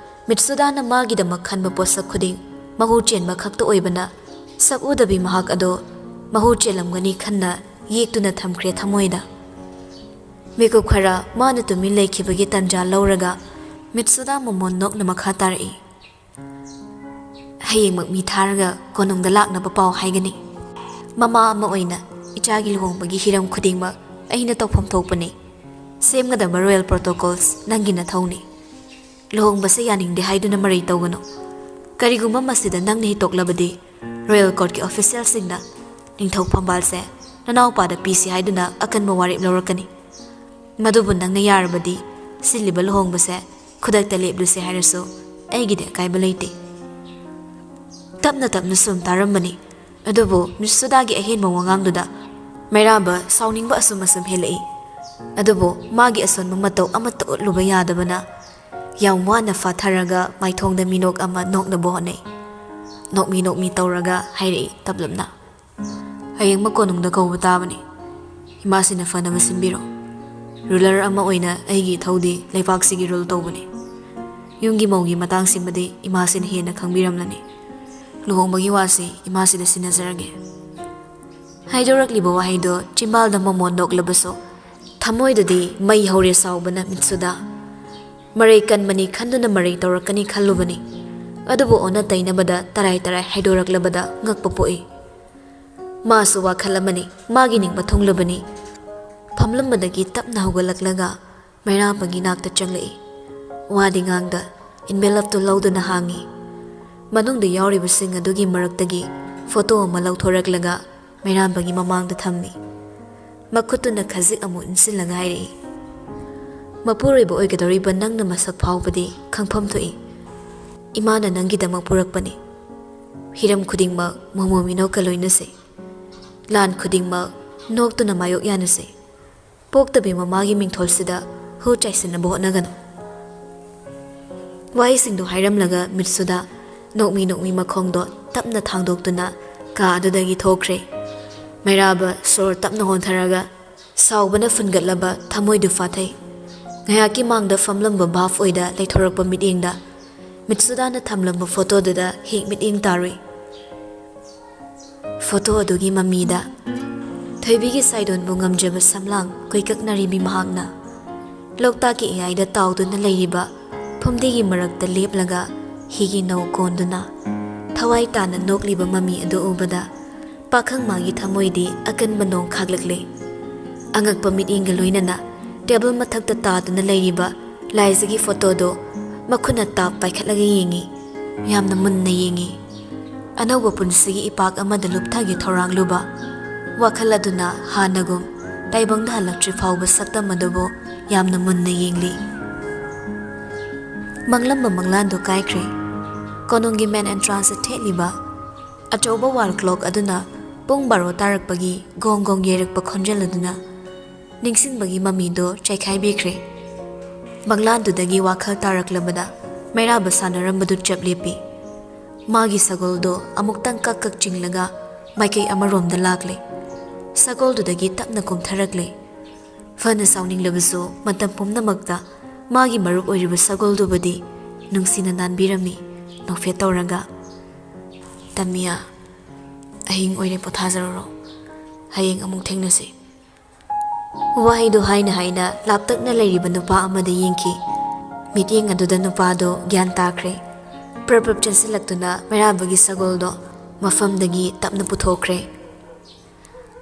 ꯃꯤꯠꯁꯨꯗꯥꯅ ꯃꯥꯒꯤꯗꯃꯛ ꯈꯟꯕ ꯄꯣꯠꯁꯛ ꯈꯨꯗꯤꯡ ꯃꯍꯨ ꯆꯦꯟꯕ ꯈꯛꯇ ꯑꯣꯏꯕꯅ, ꯁꯛ ꯎꯗꯕꯤ ꯃꯍꯥꯛ ꯑꯗꯣ ꯃꯍꯨ ꯆꯦꯜꯂꯝꯒꯅꯤ ꯈꯟꯅ ꯌꯦꯛꯇꯨꯅ ꯊꯝꯈ꯭ꯔꯦ ꯊꯃꯣꯏꯗ꯫ ꯃꯤꯀꯨꯞ ꯈꯔ ꯃꯥꯅ ꯇꯨꯃꯤꯟ ꯂꯩꯈꯤꯕꯒꯤ ꯇꯟꯖꯥ ꯂꯧꯔꯒ ꯃꯤꯠꯁꯨꯗꯥ ꯃꯃꯣꯟ ꯅꯣꯛꯅ ꯃꯈꯥ ꯇꯥꯔꯛꯏ꯫ ꯍꯌꯦꯡꯃꯛ ꯃꯤ ꯊꯥꯔꯒ ꯀꯣꯅꯨꯡꯗ ꯂꯥꯛꯅꯕ ꯄꯥꯎ ꯍꯥꯏꯒꯅꯤ꯫ ꯃꯃꯥ ꯑꯃ ꯑꯣꯏꯅ ꯏꯆꯥꯒꯤ ꯂꯨꯍꯣꯡꯕꯒꯤ ꯍꯤꯔꯝ ꯈꯨꯗꯤꯡꯃꯛ ꯑꯩꯅ ꯇꯧꯐꯝ ꯊꯣꯛꯄꯅꯤ꯫ ꯁꯦꯝꯒꯗꯕ royal protocols ꯅꯪꯒꯤ ꯅꯊꯧꯅꯤ꯫ ꯂꯨꯍꯣꯡꯕꯁꯦ ꯌꯥꯅꯤꯡꯗꯦ ꯍꯥꯏꯗꯨꯅ ꯃꯔꯩ ꯇꯧꯒꯅꯨ꯫ ꯀꯔꯤꯒꯨꯝꯕ ꯃꯁꯤꯗ ꯅꯪꯅ ꯍꯦꯛ ꯇꯣꯛꯂꯕꯗꯤ, royal courtꯀꯤ officialꯁꯤꯡꯅ ꯅꯤꯡꯊꯧ ꯐꯝꯕꯥꯜꯁꯦ ꯅꯅꯥꯎꯄꯥꯗ ꯄꯤꯁꯤ ꯍꯥꯏꯗꯨꯅ ꯑꯀꯟꯕ ꯋꯥꯔꯦꯞ ꯂꯧꯔꯛꯀꯅꯤ꯫ ꯃꯗꯨꯕꯨ ꯅꯪꯅ ꯌꯥꯔꯕꯗꯤ, ꯁꯤꯜꯂꯤꯕ ꯂꯨꯍꯣꯡꯕꯁꯦ ꯈꯨꯗꯛꯇ ꯂꯦꯞꯂꯨꯁꯦ ꯍꯥꯏꯔꯁꯨ ꯑꯩꯒꯤꯗꯤ ꯑꯀꯥꯏꯕ ꯂꯩꯇꯦ꯫ ꯇꯞꯅ ꯇꯞꯅ ꯁꯨꯝ ꯇꯥꯔꯝꯕꯅꯤ, ꯑꯗꯨꯕꯨ ꯃꯤꯁ ꯁꯨꯗꯥꯒꯤ ꯑꯍꯦꯟꯕ ꯋꯥꯉꯥꯡꯗꯨꯗ ꯃꯩꯔꯥꯕ ꯁꯥꯎꯅꯤꯡꯕ ꯑꯁꯨꯝ ꯑꯁꯨꯝ ꯍꯦꯜꯂꯛꯏ꯫ ꯑꯗꯨꯕꯨ ꯃꯥꯒꯤ ꯑꯁꯣꯟꯕ ꯃꯇꯧ ꯑꯃꯠꯇ ꯎꯠꯂꯨꯕ ꯌꯥꯗꯕꯅ, ꯌꯥꯝ ꯋꯥꯅ ꯐꯥꯊꯔꯒ ꯃꯥꯏꯊꯣꯡꯗ ꯃꯤꯅꯣꯛ ꯑꯃ ꯅꯣꯛꯅꯕ ꯍꯣꯠꯅꯩ꯫ ꯅꯣꯛꯃꯤ ꯅꯣꯛꯃꯤ ꯇꯧꯔꯒ ꯍꯥꯏꯔꯛꯏ ꯇꯞꯂꯞꯅ, "ꯍꯌꯦꯡꯃꯛ ꯀꯣꯅꯨꯡꯗ ꯀꯧꯕ ꯇꯥꯕꯅꯤ꯫ ꯏꯃꯥꯁꯤꯅ ꯐꯅꯕ ꯁꯤꯟꯕꯤꯔꯣ꯫ Ruler ꯑꯃ ꯑꯣꯏꯅ ꯑꯩꯒꯤ ꯏꯊꯧꯗꯤ ꯂꯩꯕꯥꯛꯁꯤꯒꯤ rule ꯇꯧꯕꯅꯤ꯫ ꯌꯨꯝꯒꯤ ꯃꯧꯒꯤ ꯃꯇꯥꯡꯁꯤꯃꯗꯤ ꯏꯃꯥꯁꯤꯅ ꯍꯦꯟꯅ ꯈꯪꯕꯤꯔꯝꯂꯅꯤ꯫ ꯂꯨꯍꯣꯡꯕꯒꯤ ꯋꯥꯁꯤ ꯏꯃꯥꯁꯤꯗ ꯁꯤꯟꯅꯖꯔꯒꯦ"꯫ ꯍꯥꯏꯗꯣꯔꯛꯂꯤꯕ ꯋꯥꯍꯩꯗꯣ ꯆꯤꯝꯕꯥꯜꯗ ꯃꯃꯣꯟ ꯅꯣꯛꯂꯕꯁꯨ, ꯊꯃꯣꯏꯗꯗꯤ ꯃꯩ ꯍꯧꯔꯦ ꯁꯥꯎꯕꯅ ꯃꯤꯠꯁꯨꯗ꯫ ꯃꯔꯩ ꯀꯟꯕꯅꯤ ꯈꯟꯗꯨꯅ ꯃꯔꯩ ꯇꯧꯔꯛꯀꯅꯤ ꯈꯜꯂꯨꯕꯅꯤ, ꯑꯗꯨꯕꯨ ꯑꯣꯟꯅ ꯇꯩꯅꯕꯗ ꯇꯔꯥꯏ ꯇꯔꯥꯏ ꯍꯥꯏꯗꯣꯔꯛꯂꯕꯗ ꯉꯛꯄ ꯄꯣꯛꯏ꯫ ꯃꯥꯁꯨ ꯋꯥꯈꯜ ꯑꯃꯅꯤ, ꯃꯥꯒꯤ ꯅꯤꯡꯕ ꯊꯨꯡꯂꯕꯅꯤ꯫ ꯐꯝꯂꯝꯕꯗꯒꯤ ꯇꯞꯅ ꯍꯧꯒꯠꯂꯛꯂꯒ ꯃꯩꯔꯥꯕꯒꯤ ꯅꯥꯛꯇ ꯆꯪꯂꯛꯏ꯫ ꯋꯥꯗꯤ ꯉꯥꯡꯗ, envelopeꯇꯨ ꯂꯧꯗꯨꯅ ꯍꯥꯡꯉꯤ꯫ ꯃꯅꯨꯡꯗ ꯌꯥꯎꯔꯤꯕꯁꯤꯡ ꯑꯗꯨꯒꯤ ꯃꯔꯛꯇꯒꯤ photo ꯑꯃ ꯂꯧꯊꯣꯔꯛꯂꯒ ꯃꯩꯔꯥꯕꯒꯤ ꯃꯃꯥꯡꯗ ꯊꯝꯃꯤ꯫ ꯃꯈꯨꯠꯇꯨꯅ ꯈꯖꯤꯛ ꯑꯃꯨꯛ ꯏꯟꯁꯤꯜꯂꯒ ꯍꯥꯏꯔꯛꯏ, "ꯃꯄꯨꯔꯣꯏꯕ ꯑꯣꯏꯒꯗꯧꯔꯤꯕ ꯅꯪꯅ ꯃꯁꯛ ꯐꯥꯎꯕꯗꯤ ꯈꯪꯐꯝ ꯊꯣꯛꯏ꯫ ꯏꯃꯥꯅ ꯅꯪꯒꯤꯗꯃꯛ ꯄꯨꯔꯛꯄꯅꯤ꯫ ꯍꯤꯔꯝ ꯈꯨꯗꯤꯡꯃꯛ ꯃꯣꯃꯣ ꯃꯤꯅꯣꯛꯀ ꯂꯣꯏꯅꯁꯤ꯫ ꯂꯥꯟ ꯈꯨꯗꯤꯡꯃꯛ ꯅꯣꯛꯇꯨꯅ ꯃꯥꯌꯣꯛ ꯌꯥꯅꯁꯤ꯫ ꯄꯣꯛꯇꯕꯤ ꯃꯃꯥꯒꯤ ꯃꯤꯡꯊꯣꯜꯁꯤꯗ ꯍꯨ ꯆꯥꯏꯁꯤꯟꯅꯕ ꯍꯣꯠꯅꯒꯅꯨ"꯫ ꯋꯥꯍꯩꯁꯤꯡꯗꯨ ꯍꯥꯏꯔꯝꯂꯒ ꯃꯤꯠꯁꯨꯗ ꯅꯣꯛꯃꯤ ꯅꯣꯛꯃꯤ ꯃꯈꯣꯡꯗꯣ ꯇꯞꯅ ꯊꯥꯡꯗꯣꯛꯇꯨꯅ ꯀꯥ ꯑꯗꯨꯗꯒꯤ ꯊꯣꯛꯈ꯭ꯔꯦ꯫ ꯃꯩꯔꯥꯕ ꯁꯣꯔ ꯇꯞꯅ ꯍꯣꯟꯊꯔꯒ ꯁꯥꯎꯕꯅ ꯐꯨꯟꯒꯠꯂꯕ ꯊꯃꯣꯏꯗꯨ ꯐꯥꯊꯩ꯫ ꯉꯥꯏꯍꯥꯛꯀꯤ ꯃꯥꯡꯗ ꯐꯝꯂꯝꯕ ꯚꯥꯞ ꯑꯣꯏꯗ ꯂꯩꯊꯣꯔꯛꯄ ꯃꯤꯠꯌꯦꯡꯗ ꯃꯤꯠꯁꯨꯗꯥꯅ ꯊꯝꯂꯝꯕ ꯐꯣꯇꯣꯗꯨꯗ ꯍꯦꯛ ꯃꯤꯠꯌꯦꯡ ꯇꯥꯔꯨꯏ꯫ ꯐꯣꯇꯣ ꯑꯗꯨꯒꯤ ꯃꯃꯤꯗ ꯊꯣꯏꯕꯤꯒꯤ ꯁꯥꯏꯗꯣꯟꯕꯨ ꯉꯝꯖꯕ ꯁꯝꯂꯥꯡ ꯀꯣꯏꯀꯛꯅꯔꯤꯕꯤ ꯃꯍꯥꯛꯅ ꯂꯣꯛꯇꯥꯛꯀꯤ ꯏꯌꯥꯏꯗ ꯇꯥꯎꯗꯨꯅ ꯂꯩꯔꯤꯕ ꯐꯨꯝꯗꯤꯒꯤ ꯃꯔꯛꯇ ꯂꯦꯞꯂꯒ ꯍꯤꯒꯤ ꯅꯧ ꯀꯣꯟꯗꯨꯅ ꯊꯋꯥꯏ ꯇꯥꯅ ꯅꯣꯛꯂꯤꯕ ꯃꯃꯤ ꯑꯗꯨ ꯎꯕꯗ ꯄꯥꯈꯪ ꯃꯥꯒꯤ ꯊꯃꯣꯏꯗꯤ ꯑꯀꯟꯕ ꯅꯣꯡ ꯈꯥꯛꯂꯛꯂꯦ꯫ ꯑꯉꯛꯄ ꯃꯤꯠꯌꯦꯡꯒ ꯂꯣꯏꯅꯅ ꯇꯦꯕꯜ ꯃꯊꯛꯇ ꯇꯥꯗꯨꯅ ꯂꯩꯔꯤꯕ ꯂꯥꯏꯖꯒꯤ ꯐꯣꯇꯣꯗꯣ ꯃꯈꯨꯠꯅ ꯇꯥꯞ ꯄꯥꯏꯈꯠꯂꯒ ꯌꯦꯡꯉꯤ꯫ ꯌꯥꯝꯅ ꯃꯨꯟꯅ ꯌꯦꯡꯉꯤ꯫ ꯑꯅꯧꯕ ꯄꯨꯟꯁꯤꯒꯤ ꯏꯄꯥꯛ ꯑꯃꯗ ꯂꯨꯞꯊꯒꯦ ꯊꯧꯔꯥꯡꯂꯨꯕ ꯋꯥꯈꯜ ꯑꯗꯨꯅ ꯍꯥꯟꯅꯒꯨꯝ ꯇꯥꯏꯕꯪꯗ ꯍꯜꯂꯛꯇ꯭ꯔꯤ ꯐꯥꯎꯕ ꯁꯛꯇꯝ ꯑꯗꯨꯕꯨ ꯌꯥꯝꯅ ꯃꯨꯟꯅ ꯌꯦꯡꯂꯤ꯫ ꯃꯪꯂꯝꯕ ꯃꯪꯂꯥꯟꯗꯨ ꯀꯥꯏꯈ꯭ꯔꯦ꯫ ꯀꯣꯅꯨꯡꯒꯤ ꯃꯦꯟ ꯑꯦꯟꯇ꯭ꯔꯥꯟꯁꯇ ꯊꯦꯠꯂꯤꯕ ꯑꯆꯧꯕ ꯋꯥꯜ ꯀ꯭ꯂꯣꯛ ꯑꯗꯨꯅ ꯄꯨꯡ ꯕꯥꯔꯣ ꯇꯥꯔꯛꯄꯒꯤ ꯒꯣꯡ ꯒꯣꯡ ꯌꯩꯔꯛꯄ ꯈꯣꯟꯖꯦꯜ ꯑꯗꯨꯅ ꯅꯤꯡꯁꯤꯡꯕꯒꯤ ꯃꯃꯤꯗꯣ ꯆꯥꯏꯈꯥꯏꯕꯤꯈ꯭ꯔꯦ꯫ ꯃꯪꯂꯥꯟꯗꯨꯗꯒꯤ ꯋꯥꯈꯜ ꯇꯥꯔꯛꯂꯕꯗ ꯃꯩꯔꯥꯕ ꯁꯥꯟꯅꯔꯝꯕꯗꯨ ꯆꯞ ꯂꯦꯞꯄꯤ꯫ ꯃꯥꯒꯤ ꯁꯒꯣꯜꯗꯣ ꯑꯃꯨꯛꯇꯪ ꯀꯛ ꯀꯛ ꯆꯤꯡꯂꯒ ꯃꯥꯏꯀꯩ ꯑꯃꯔꯣꯝꯗ ꯂꯥꯛꯂꯦ꯫ ꯁꯒꯣꯜꯗꯨꯗꯒꯤ ꯇꯞꯅ ꯀꯨꯝꯊꯔꯛꯂꯦ꯫ ꯐꯅ ꯁꯥꯎꯅꯤꯡꯂꯕꯁꯨ ꯃꯇꯝ ꯄꯨꯝꯅꯃꯛꯇ ꯃꯥꯒꯤ ꯃꯔꯨꯞ ꯑꯣꯏꯔꯤꯕ ꯁꯒꯣꯜꯗꯨꯕꯨꯗꯤ ꯅꯨꯡꯁꯤꯅ ꯅꯥꯟꯕꯤꯔꯝꯃꯤ ꯅꯣꯛꯐꯦꯠ ꯇꯧꯔꯒ꯫ "ꯇꯃꯤꯌꯥ, ꯑꯍꯤꯡ ꯑꯣꯏꯔꯦ, ꯄꯣꯊꯥꯖꯔꯨꯔꯣ꯫ ꯍꯌꯦꯡ ꯑꯃꯨꯛ ꯊꯦꯡꯅꯁꯤ꯫" ꯋꯥꯍꯩꯗꯨ ꯍꯥꯏꯅ ꯍꯥꯏꯅ ꯂꯥꯞꯇꯛꯅ ꯂꯩꯔꯤꯕ ꯅꯨꯄꯥ ꯑꯃꯗ ꯌꯦꯡꯈꯤ꯫ ꯃꯤꯠꯌꯦꯡ ꯑꯗꯨꯗ ꯅꯨꯄꯥꯗꯣ ꯒ꯭ꯌꯥꯟ ꯇꯥꯈ꯭ꯔꯦ꯫ ꯄ꯭ꯔꯞ ꯄ꯭ꯔꯞ ꯆꯦꯟꯁꯤꯜꯂꯛꯇꯨꯅ ꯃꯩꯔꯥꯕꯒꯤ ꯁꯒꯣꯜꯗꯣ ꯃꯐꯝꯗꯒꯤ ꯇꯞꯅ ꯄꯨꯊꯣꯛꯈ꯭ꯔꯦ꯫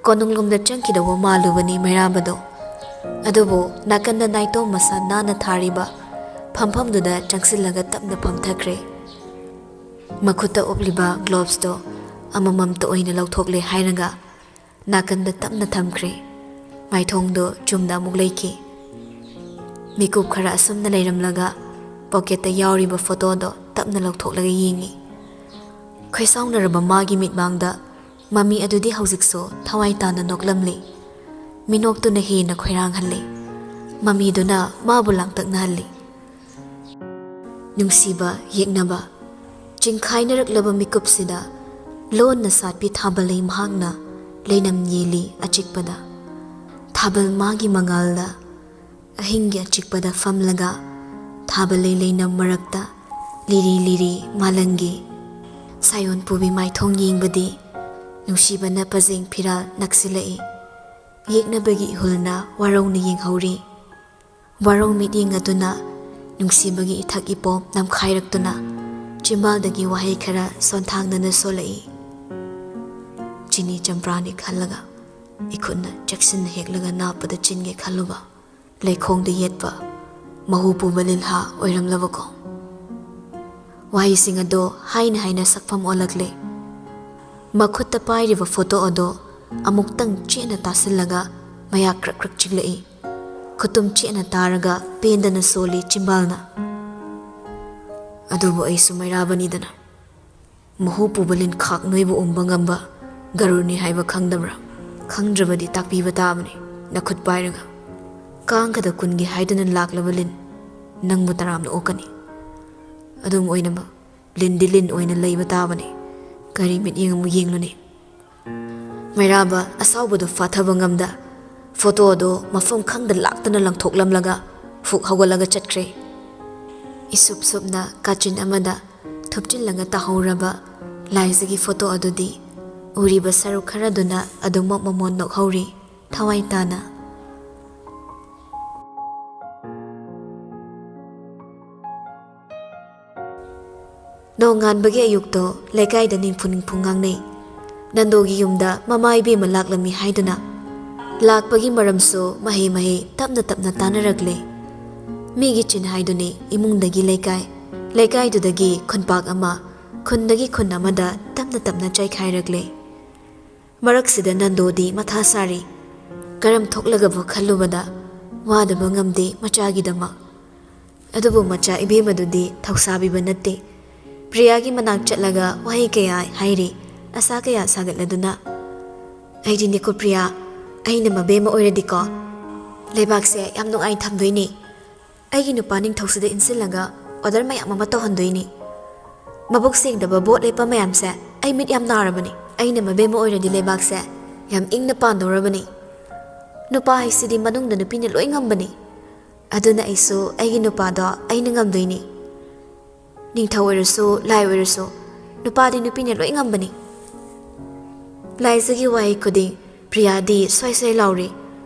ꯀꯣꯅꯨꯡꯂꯣꯝꯗ ꯆꯪꯈꯤꯗꯧꯕ ꯃꯥꯜꯂꯨꯕꯅꯤ ꯃꯩꯔꯥꯕꯗꯣ꯫ ꯑꯗꯨꯕꯨ ꯅꯥꯀꯟꯗ ꯅꯥꯏꯇꯣꯝ ꯃꯁꯥ ꯅꯥꯟꯅ ꯊꯥꯔꯤꯕ ꯐꯝꯐꯝꯗꯨꯗ ꯆꯪꯁꯤꯜꯂꯒ ꯇꯞꯅ ꯐꯝꯊꯈ꯭ꯔꯦ꯫ ꯃꯈꯨꯠꯇ ꯎꯞꯂꯤꯕ ꯒ꯭ꯂꯣꯚꯁꯇꯣ ꯑꯃꯃꯝꯇ ꯑꯣꯏꯅ ꯂꯧꯊꯣꯛꯂꯦ ꯍꯥꯏꯔꯒ ꯅꯥꯀꯟꯗ ꯇꯞꯅ ꯊꯝꯈ꯭ꯔꯦ꯫ ꯃꯥꯏꯊꯣꯡꯗꯣ ꯆꯨꯝꯅ ꯑꯃꯨꯛ ꯂꯩꯈꯤ꯫ ꯃꯤꯀꯨꯞ ꯈꯔ ꯑꯁꯨꯝꯅ ꯂꯩꯔꯝꯂꯒ ꯄꯣꯀꯦꯠꯇ ꯌꯥꯎꯔꯤꯕ ꯐꯣꯇꯣꯗꯣ ꯇꯞꯅ ꯂꯧꯊꯣꯛꯂꯒ ꯌꯦꯡꯉꯤ꯫ ꯈꯣꯏꯁꯥꯎꯅꯔꯕ ꯃꯥꯒꯤ ꯃꯤꯠꯃꯥꯡꯗ ꯃꯃꯤ ꯑꯗꯨꯗꯤ ꯍꯧꯖꯤꯛꯁꯨ ꯊꯋꯥꯏ ꯇꯥꯅ ꯅꯣꯛꯂꯝꯂꯤ꯫ ꯃꯤꯅꯣꯛꯇꯨꯅ ꯍꯦꯟꯅ ꯈꯣꯏꯔꯥꯡꯍꯜꯂꯤ꯫ ꯃꯃꯤꯗꯨꯅ ꯃꯥꯕꯨ ꯂꯥꯡꯇꯛꯅꯍꯜꯂꯤ꯫ ꯅꯨꯡꯁꯤꯕ ꯌꯦꯛꯅꯕ꯫ ꯆꯤꯡꯈꯥꯏꯅꯔꯛꯂꯕ ꯃꯤꯀꯨꯞꯁꯤꯗ ꯂꯣꯟꯅ ꯁꯥꯠꯄꯤ ꯊꯥꯕꯜꯂꯩ ꯃꯍꯥꯛꯅ ꯂꯩꯅꯝ ꯌꯦꯜꯂꯤ ꯑꯆꯤꯛꯄꯗ꯫ ꯊꯥꯕꯜ ꯃꯥꯒꯤ ꯃꯉꯥꯜꯗ ꯑꯍꯤꯡꯒꯤ ꯑꯆꯤꯛꯄꯗ ꯐꯝꯂꯒ ꯊꯥꯕꯜꯂꯩ ꯂꯩꯅꯝ ꯃꯔꯛꯇ ꯂꯤꯔꯤ ꯂꯤꯔꯤ ꯃꯥꯂꯪꯒꯤ ꯁꯥꯌꯣꯟ ꯄꯨꯕꯤ ꯃꯥꯏꯊꯣꯡ ꯌꯦꯡꯕꯗꯤ ꯅꯨꯡꯁꯤꯕꯅ ꯄꯖꯦꯡ ꯐꯤꯔꯥꯜ ꯅꯛꯁꯤꯜꯂꯛꯏ꯫ ꯌꯦꯛꯅꯕꯒꯤ ꯏꯍꯨꯜꯅ ꯋꯥꯔꯧꯅ ꯌꯦꯡꯍꯧꯔꯤ꯫ ꯋꯥꯔꯧ ꯃꯤꯠꯌꯦꯡ ꯑꯗꯨꯅ ꯅꯨꯡꯁꯤꯕꯒꯤ ꯏꯊꯛ ꯏꯄꯣꯝ ꯅꯝꯈꯥꯏꯔꯛꯇꯨꯅ ꯆꯤꯝꯕꯥꯜꯗꯒꯤ ꯋꯥꯍꯩ ꯈꯔ ꯁꯣꯟꯊꯥꯡꯅꯅ ꯁꯣꯜꯂꯛꯏ꯫ ꯆꯤꯅꯤ ꯆꯝꯄ꯭ꯔꯥꯅꯤ ꯈꯜꯂꯒ ꯏꯈꯨꯠꯅ ꯆꯦꯛꯁꯤꯟꯅ ꯍꯦꯛꯂꯒ ꯅꯥꯞꯄꯗ ꯆꯤꯟꯒꯦ ꯈꯜꯂꯨꯕ ꯂꯩꯈꯣꯡꯗ ꯌꯦꯠꯄ ꯃꯍꯨ ꯄꯨꯕ ꯂꯤꯜꯍꯥ ꯑꯣꯏꯔꯝꯂꯕꯀꯣ꯫ ꯋꯥꯍꯩꯁꯤꯡ ꯑꯗꯣ ꯍꯥꯏꯅ ꯍꯥꯏꯅ ꯁꯛꯐꯝ ꯑꯣꯜꯂꯛꯂꯦ꯫ ꯃꯈꯨꯠꯇ ꯄꯥꯏꯔꯤꯕ ꯐꯣꯇꯣ ꯑꯗꯣ ꯑꯃꯨꯛꯇꯪ ꯆꯦꯠꯅ ꯇꯥꯁꯤꯜꯂꯒ ꯃꯌꯥ ꯀ꯭ꯔꯛ ꯀ꯭ꯔꯛ ꯆꯤꯛꯂꯛꯏ꯫ ꯈꯨꯇꯨꯝ ꯆꯦꯠꯅ ꯇꯥꯔꯒ ꯄꯦꯟꯗꯅ ꯁꯣꯜꯂꯤ ꯆꯤꯝꯕꯥꯜꯅ꯫ ꯑꯗꯨꯕꯨ ꯑꯩꯁꯨ ꯃꯩꯔꯥꯕꯅꯤꯗꯅ꯫ ꯃꯍꯨ ꯄꯨꯕ ꯂꯤꯟꯈꯥꯛ ꯅꯣꯏꯕꯨ ꯎꯝꯕ ꯉꯝꯕ ꯒꯔꯨꯔꯅꯤ ꯍꯥꯏꯕ ꯈꯪꯗꯕ꯭ꯔꯥ? ꯈꯪꯗ꯭ꯔꯕꯗꯤ ꯇꯥꯛꯄꯤꯕ ꯇꯥꯕꯅꯤ ꯅꯈꯨꯠ ꯄꯥꯏꯔꯒ꯫ ꯀꯥꯡꯒꯗ ꯀꯨꯟꯒꯦ ꯍꯥꯏꯗꯨꯅ ꯂꯥꯛꯂꯕ ꯂꯤꯟ ꯅꯪꯕꯨ ꯇꯔꯥꯝꯅ ꯑꯣꯛꯀꯅꯤ꯫ ꯑꯗꯨꯝ ꯑꯣꯏꯅꯃꯛ ꯂꯤꯟꯗꯤ ꯂꯤꯟ ꯑꯣꯏꯅ ꯂꯩꯕ ꯇꯥꯕꯅꯤ꯫ ꯀꯔꯤ ꯃꯤꯠꯌꯦꯡ ꯑꯃꯨꯛ ꯌꯦꯡꯂꯨꯅꯤ? ꯃꯩꯔꯥꯕ ꯑꯁꯥꯎꯕꯗꯨ ꯐꯥꯊꯕ ꯉꯝꯗ ꯐꯣꯇꯣ ꯑꯗꯨ ꯃꯐꯝ ꯈꯪꯗ ꯂꯥꯛꯇꯅ ꯂꯪꯊꯣꯛꯂꯝꯂꯒ ꯐꯨꯛ ꯍꯧꯒꯠꯂꯒ ꯆꯠꯈ꯭ꯔꯦ꯫ ꯏꯁꯨꯞ ꯁꯨꯞꯅ ꯀꯥꯆꯤꯟ ꯑꯃꯗ ꯊꯨꯞꯆꯤꯜꯂꯒ ꯇꯥꯍꯧꯔꯕ ꯂꯥꯏꯖꯒꯤ ꯐꯣꯇꯣ ꯑꯗꯨꯗꯤ ꯎꯔꯤꯕ ꯁꯔꯨꯛ ꯈꯔꯗꯨꯅ ꯑꯗꯨꯃꯛ ꯃꯃꯣꯟ ꯅꯣꯛꯍꯧꯔꯤ ꯊꯋꯥꯏ ꯇꯥꯅ꯫ ꯅꯣꯡꯉꯥꯟꯕꯒꯤ ꯑꯌꯨꯛꯇꯣ ꯂꯩꯀꯥꯏꯗ ꯅꯤꯡꯐꯨ ꯅꯤꯡꯐꯨ ꯉꯥꯡꯅꯩ꯫ ꯅꯟꯗꯣꯒꯤ ꯌꯨꯝꯗ ꯃꯃꯥ ꯏꯕꯦꯝꯃ ꯂꯥꯛꯂꯝꯃꯤ ꯍꯥꯏꯗꯨꯅ꯫ ꯂꯥꯛꯄꯒꯤ ꯃꯔꯝꯁꯨ ꯃꯍꯩ ꯃꯍꯩ ꯇꯞꯅ ꯇꯞꯅ ꯇꯥꯅꯔꯛꯂꯦ꯫ ꯃꯤꯒꯤ ꯆꯤꯟ ꯍꯥꯏꯗꯨꯅꯤ ꯏꯃꯨꯡꯗꯒꯤ ꯂꯩꯀꯥꯏ, ꯂꯩꯀꯥꯏꯗꯨꯗꯒꯤ ꯈꯨꯟꯄꯥꯛ ꯑꯃ, ꯈꯨꯟꯗꯒꯤ ꯈꯨꯟ ꯑꯃꯗ ꯇꯞꯅ ꯇꯞꯅ ꯆꯥꯏꯈꯥꯏꯔꯛꯂꯦ꯫ ꯃꯔꯛꯁꯤꯗ ꯅꯟꯗꯣꯗꯤ ꯃꯊꯥ ꯁꯥꯔꯤ꯫ ꯀꯔꯝ ꯊꯣꯛꯂꯒꯕꯨ ꯈꯜꯂꯨꯕꯗ ꯋꯥꯗꯕ ꯉꯝꯗꯦ ꯃꯆꯥꯒꯤꯗꯃꯛ꯫ ꯑꯗꯨꯕꯨ ꯃꯆꯥ ꯏꯕꯦꯝꯃꯗꯨꯗꯤ ꯊꯧꯁꯥꯕꯤꯕ ꯅꯠꯇꯦ꯫ ꯄ꯭ꯔꯤꯌꯥꯒꯤ ꯃꯅꯥꯛ ꯆꯠꯂꯒ ꯋꯥꯍꯩ ꯀꯌꯥ ꯍꯥꯏꯔꯤ, ꯑꯁꯥ ꯀꯌꯥ ꯁꯥꯒꯠꯂꯗꯨꯅ꯫ "ꯑꯩꯗꯤꯅꯦꯀꯣ ꯄ꯭ꯔꯤꯌꯥ, ꯑꯩꯅ ꯃꯕꯦꯝꯃ ꯑꯣꯏꯔꯗꯤꯀꯣ, ꯂꯩꯕꯥꯛꯁꯦ ꯌꯥꯝ ꯅꯨꯡꯉꯥꯏꯅ ꯊꯝꯗꯣꯏꯅꯦ꯫ ꯑꯩꯒꯤ ꯅꯨꯄꯥ ꯅꯤꯡꯊꯧꯁꯤꯗ ꯏꯟꯁꯤꯜꯂꯒ ꯑꯣꯔꯗꯔ ꯃꯌꯥꯝ ꯑꯃ ꯇꯧꯍꯟꯗꯣꯏꯅꯤ꯫ ꯃꯕꯨꯛ ꯁꯦꯡꯗꯕ ꯚꯣꯠ ꯂꯦꯞꯄ ꯃꯌꯥꯝꯁꯦ ꯑꯩ ꯃꯤꯠ ꯌꯥꯝ ꯅꯥꯔꯕꯅꯤ꯫ ꯑꯩꯅ ꯃꯕꯦꯝꯃ ꯑꯣꯏꯔꯗꯤ ꯂꯩꯕꯥꯛꯁꯦ ꯌꯥꯝ ꯏꯪꯅ ꯄꯥꯟꯗꯧꯔꯕꯅꯤ꯫ ꯅꯨꯄꯥ ꯍꯥꯏꯁꯤꯗꯤ ꯃꯅꯨꯡꯗ ꯅꯨꯄꯤꯅ ꯂꯣꯏ ꯉꯝꯕꯅꯤ꯫ ꯑꯗꯨꯅ ꯑꯩꯁꯨ ꯑꯩꯒꯤ ꯅꯨꯄꯥꯗꯣ ꯑꯩꯅ ꯉꯝꯗꯣꯏꯅꯤ꯫ ꯅꯤꯡꯊꯧ ꯑꯣꯏꯔꯁꯨ, ꯂꯥꯏ ꯑꯣꯏꯔꯁꯨ, ꯅꯨꯄꯥꯗꯤ ꯅꯨꯄꯤꯅ ꯂꯣꯏ ꯉꯝꯕꯅꯤ꯫ ꯂꯥꯏꯖꯒꯤ ꯋꯥꯍꯩ ꯈꯨꯗꯤꯡ ꯄ꯭ꯔꯤꯌꯥꯗꯤ ꯁ꯭ꯋꯥꯏ ꯁ꯭ꯋꯥꯏ ꯂꯥꯎꯔꯤ꯫